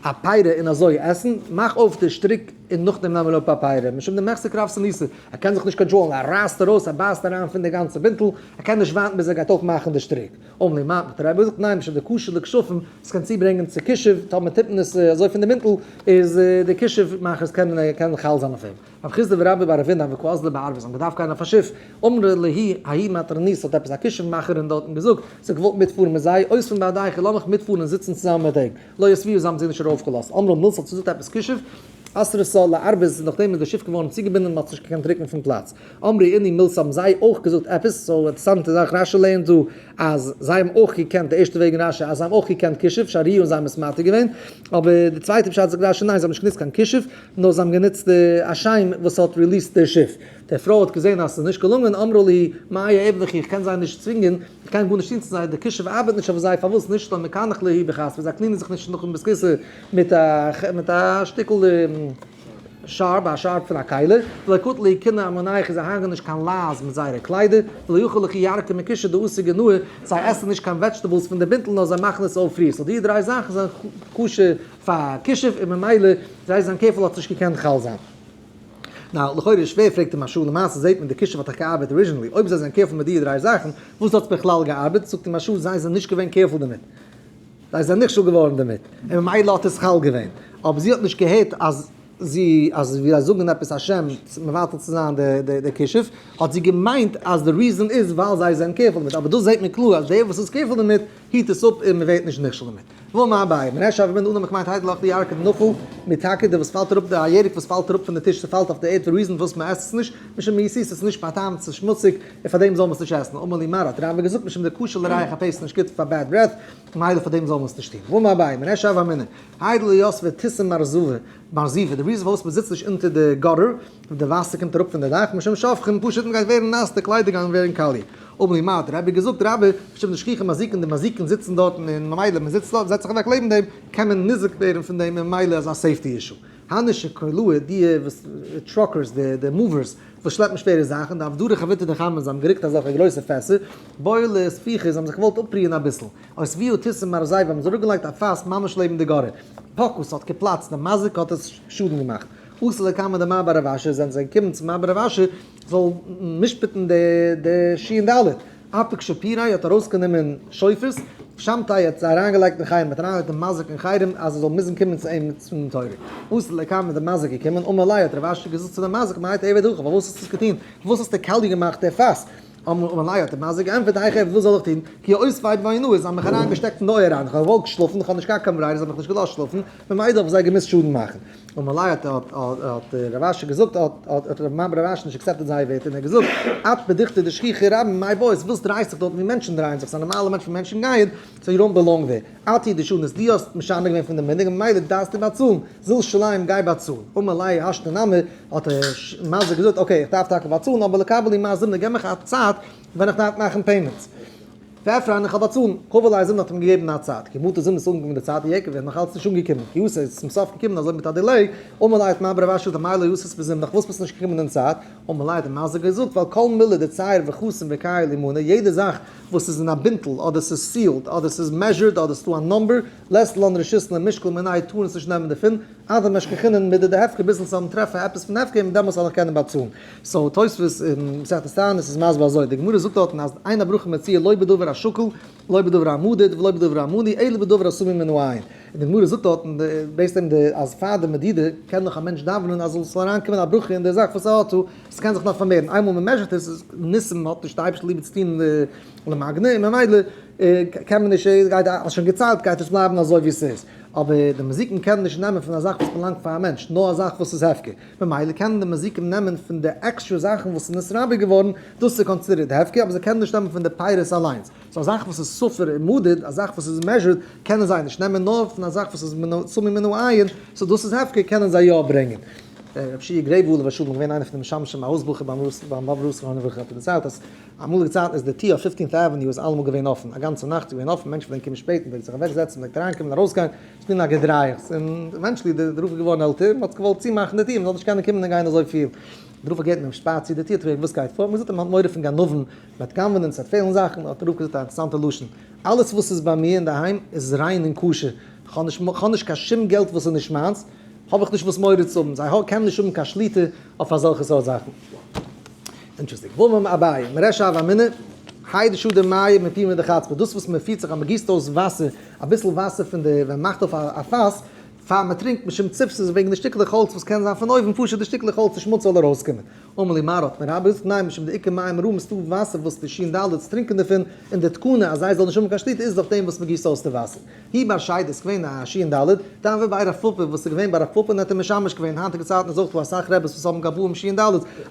א פרי און אזוי עסן, מאך אויף די שטריק און נאכדעם נעמען אפ א פרי, משום דמחזי כרעוותנותא, ער קען זיך נישט קאנטראלן, ער רייסט ארויס, ער בייסט אריין פון די גאנצע בינטל, ער קען נישט ווארטן ביז ער גייט אויפמאכן די שטריק. אמר ליה מר, האט דער רבי געזאגט, ניין, משום דקשי לכשפים, עס קען צוברענגען צו כישוף, טאמער טוט מען עס אזוי פון די בינטל, איז די כישוף מאכערס קענען קענען חל זיין אויף אים. רב חסדא ורבה בר רב הונא הוו קאזלי בארבא, זיי האבן געדארפט גיין אויף א שיף, אמרה להו ההיא מטרוניתא האט עפעס א כישוף מאכערין דארטן געזאגט, זי האט געוואלט מיטפארן מיט זיי, אותבן בהדייכו, לאמיך מיטפארן און זיצן צוזאמען מיט ענק. לא אותבוה זיי האבן זי נישט ארויפגעלאזט. אמרה מילתא האט געזאגט עפעס כישוף, אסרתה לארבא, נאכדעם איז די שיף געווארן צוגעבינדן און מען האט זיך נישט געקענט רוקן פון פלאץ. אמרי אינהו מילתא האבן זיי אויך געזאגט עפעס, so אינטערעסאנטע זאך רשי לערנט דא אז זיי האבן אויך געקענט, די ערשטע וועג אין רשי אז זיי האבן אויך געקענט כישוף, שריוה און זיי האבן עס מתיר געווען, אבער די צווייטע פשט זאגט רשי ניין זיי האבן נישט גענוצט קיין כישוף, נאר זיי האבן גענוצט די א שם וואס האט released די שיף. די פרוי האט געזען אז עס איז נישט געלונגען, אמרה להו מאי אעביד לכו איך קען זיי נישט צווינגען, איך קען גארנישט טון צו זיי, די כישוף ארבעט נישט אויף זיי, פארוואס נישט, לא מקנח להו בחספא, זיי clean ען זיך נישט נאכן בית הכסא מיט א מיט א שטיקל שארב, א שארב פון א כלי, ולא קטלי להו כיני אמנייכו, זיי הרג'ענען נישט קיין לייז מיט זייערע קליידער, ולא אכלי לכו ירקא מכישא דאתי גנאי, זיי עסן נישט קיין vegetables פון די בינטל נאר זיי מאכן עס אויף פריש, so די דריי זאכן זענען כשר פאר כישוף און ממילא זיי זיין כפל האט נישט געקענט חל זיין. now לכאורה איז שווער פרעגט די מהרש"א למעשה זעהט מען די כישוף האט דאך געארבעט originally אויב זיי זענען careful מיט די דריי זאכן וואס האט עס בכלל געארבעט זאגט די מהרש"א זיי זענען נישט געווען careful דערמיט זיי זענען נכשל געווארן דערמיט און ממילא האט עס חל געווען אבער זי האט נישט געהערט אז זי אז ווי זיי זאגן עפעס א שם מבטל צו זיין די די כישוף האט זי געמיינט אז די reason איז ווייל זיי זענען careful דערמיט אבער דאס זעהט מען קלאר אז דער וואס איז careful דערמיט היט עס אפ און מען ווערט נישט נכשל דערמיט. ואמר אביי, מריש הוה אמינא אנעם איך מיין האי דלא אכלי ירקא דנפל מתקא די וואס פאלט אראפ די א ירק וואס פאלט אראפ פון די טיש ס'פאלט אויף די ערד די reason פארוואס מען עסט עס נישט משום מאיסי ס'איז נישט ביי טעם ס'איז שמוציג און פאר דעם זאל מען עס נישט עסן אמר ליה מר האט רבה געזאגט משום דקשי לריח הפה ס'איז נישט גוט פאר bad breath מילא פאר דעם זאל מען עס נישט טון. ואמר אביי, מריש הוה אמינא האי דלא יתבי תותי מרזבא מרזיבא די reason פארוואס מען זיצט נישט אונטער די gutter ווען די וואסער קומט אראפ פון די דאך משום שפכין פשוט מען גייט ווערן נאס די קליידער גייען ווערן קאליע. אמר ליה מר האט רבה געזאגט רבה משום דשכיחי מזיקין די מזיקין זיצן דארטן און ממילא מען זיצט דארט זעצט זיך אוועק לעבן דעם קען מען ניזוק ווערן פון דעם און ממילא איז א safety issue. הני שקולאי די וואס truckers די די movers וואס שלעפן שווערע זאכן די אבדורי חביתא דחמרא זיי האבן גערוקט אזעלכע גרויסע פעסער בעו לאספוכי זיי האבן זיך געוואלט אפרוען אביסל אותבוה תותי מרזיבא האבן זיי אראפגעלייגט א פאס ממש לעבן די gutter פקע ס'האט געפלאצט די מזיק האט עס שאדן געמאכט אתו לקמיה דמר בר רב אשי זענען זיי געקומען צו מר בר רב אשי זאל משפט'ן די די שין ד'. אפיק שפירא האט ארויסגענומען שופרות, שמתיה האט זיי אריינגעלייגט אין חרם, האט אריינגעלייגט די מזיק אין חרם אז ער זאל מוזן קומען צו אים צום תורה. אתו לקמיה די מזיק געקומען, אמר ליה האט רב אשי געזאגט צו די מזיק מאי תעביד הכי פארוואס האסטו עס געטון, פארוואס האסטו קאליע געמאכט די פאס? אמר ליה האט די מזיק געענטפערט היכי עביד וואס זאל איך טון, כי אותבוה באונאי זיי האבן מיך אריינגעשטעקט אין די אויער אריין, איך האב געוואלט שלאפן, איך האב נישט געהאט קיין ברירה זיי האבן מיך נישט געלאזט שלאפן, ממילא האב איך זיי געמוזט שאדן מאכן. אמר ליה האט האט רב אשי געזאגט האט האט מר בר רב אשי נישט accepted זייער ווערטער און ער האט געזאגט את בדוכתא דשכיחי רבים מאי בעית וואס דרייסט זיך דארט ווי מענטשן דרייען זיך ס'איז א נארמאלע מענטש ווי מענטשן גייען so you don't belong there את הוא דשנית דו האסט משנה געווען פון די מנהג ממילא דארפסטו באצאלן זיל שלים גיי באצאלן אמר ליה השתא נמי האט דער מזיק געזאגט okay איך דארף טאקע באצאלן אבער ליקבל לי מר זימנא געב מיך א צייט ווען איך דארף מאכן payments. ואפרענא איך האב באצאלן. קבל ליה זימנא האט אים געגעבן א צייט. כי מטא זימנא איז אנגעקומען די צייט איעקב איז נאך אלץ נישט אנגעקומען. כי אתא איז צום סוף געקומען אזוי מיט א delay. אמר ליה האט מר בר רב אשי אמאי לא אתית בזימנך וואס ביסטו נישט געקומען אין צייט. אמר ליה האט דער מזיק געזאגט ווייל כל מילי דצייר וחתים וקייל ומני יעדע זאך וואס איז אין א בינטל אדער ס'איז sealed אדער ס'איז measured אדער ס'דא א number לית לן רשות למשקל מיניה טארן עס נישט נעמען דערפון עד דמשכחינן מידי דהפקר ביז אונז זאלן טרעפן עפעס פון הפקר און דעמאלס זאל איך קענען באצאלן. so תוספות אין מסכת תענית איז מסביר אזוי, די גמרא זאגט דארטן אז אין הברכה מצויה לא בדבר השקול, לא בדבר המדוד ולא בדבר המנוי אלא בדבר הסמוי מן העין. און די גמרא זאגט דארטן based אויף די אז פאר די מדידה קען נאך א מענטש דאווענען אז עס זאל אריינקומען א ברכה אין די זאך וואס ער האט, עס קען זיך נאך פארמערן, איינמאל מען measure ט עס איז ניסים האט נישט די אייבערשטער ליב צו טון למגנא און ממילא קען מען נישט גייט אז שוין געציילט גייט עס בלייבן אזוי ווי עס איז. אבער די מזיקים קענען נישט נעמען פון א זאך וואס באלאנגט פאר א מענטש, נאר א זאך וואס איז הפקר. ממילא קענען די מזיקים נעמען פון די עקסטרע זאכן וואס איז נתרבה געווארן, דאס איז considered הפקר, אבער זיי קענען נישט נעמען פון די פירות אליינס. so א זאך וואס איז ספור און מדוד, א זאך וואס איז measured, קענען זיי נישט נעמען, נאר פון א זאך וואס איז סמוי מן העין, so דאס איז הפקר, קענען זיי יא ברענגען. רבי שיע גרעב עליו השלום איז געווען איינער פון די משמשים א הויז בחור ביים באבוב רב זכרונו לברכה האט ער דערציילט אז אמאליגע צייטן איז די טיר אויף Fifteenth Avenue איז אלעמאל געווען אפן, א גאנצע נאכט איז געווען אפן, מענטשן פלעגן קומען שפעט, מען פלעגט זיך אוועק זעצן, מען פלעגט אריין קומען און ארויס גיין, עס איז געווען א געדרייעכץ, און eventually די רב איז געווארן עלטער, מען האט געוואלט צומאכן די טיר, מען זאל נישט קענען קומען און גיין אזוי פיל. די רב האט געהערט מען שפארט צו די טיר, האט ער געפרעגט וואס גייט פאר, מען האט געזאגט מען האט מורא פון גנבים, מען וועט גנב'נען, עס וועט פעלן זאכן, האט דער רב געזאגט א אינטערעסאנטע לשון, אלעס וואס איז ביי מיר אינדערהיים איז ריין און כשר, איך האב נישט קיין שום געלט וואס איז נישט מיינס, האב איך נישט וואס מורא צו האבן, זיי קענען נישט האבן קיין שליטה אויף אזעלכע סארט זאכן. Interesting. ואמר אביי, מרישא הוה אמינא, האי דשדי מיא מפומא דחצבא, דאס וואס מען פירט זיך אז מען גיסט אויס וואסער, אביסל וואסער פון די, ווען מען מאכט אויף א פאס, פאר מען טרינקט, משום ציפתא, וועגן די שטיקלעך האלץ וואס קען זיין פון אויבן, פשוט די שטיקלעך האלץ די שמוץ זאל ארויסקומען. אמר ליה מר האט מיר רבה געזאגט, ניין, משום דאיכא מים רעים, ס'דא וואסער וואס די שין ד' טרינקען דערפון, און די תקנה אז זיי זאלן נישט האבן קיין שליטה איז דורך דעם וואס מען גיסט אויס די וואסער. ההוא בר שדא איז געווען א שין ד', דהוה בי רב פפא וואס איז געווען ביי רב פפא און האט אים משמש געווען, היינטיגע צייטן איז אויך דא אסאך רעבעס וואס האבן גבאים שין ד',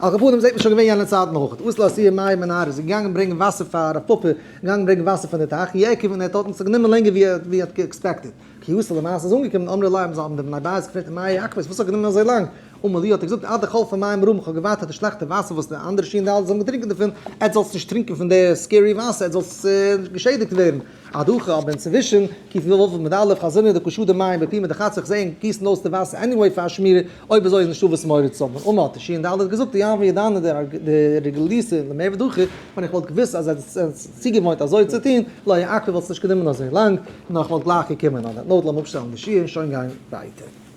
על כל פנים זעט מען שוין געווען יענע צייטן אויך, אתא לאתויי מיא מנהרא איז געגאנגען ברענגען וואסער פאר רב פפא, געגאנגען ברענגען וואסער פון די טייך, איעכב און ער האט דארטן ס'האט גענומען לענגער ווי ער האט expected, כי אתא למעשה איז אנגעקומען אמרי ליה האבן די בני בית געפרעגט אמאי עכבת וואס האט גענומען אזוי לאנג, אמר להו האט ער געזאגט עד דחלפו מים רעים איך האב געווארט אז די שלעכטע וואסער וואס די אנדערע שין ד' האבן געטרינקען דערפון, עטס זאלטס נישט טרינקען פון די scary וואסער, עטס זאלטס געשעדיגט ווערן. אדהכי אבער אינצווישן, ק"ו עמוד א', חזינא דקא שדו מים בפומא דחצבא איך זעה ענק גיסן אויס די וואסער anyway פאר שמירה, אויב אזוי איז נישטא וואס מורא צו האבן. אמר האט די שין ד' געזאגט אי הוה ידענא דרגילתו למיעבד הכי, ווען איך וואלט געוואוסט אז עטס זענטס צוגעוואוינט אזוי צו טון, לא איעכבא וואלט עס נישט גענומען אזוי לאנג, נאר איך וואלט גלייך געקומען. On that note לאמיר אפשטעלן די שיעור און שוין גיין ווייטער.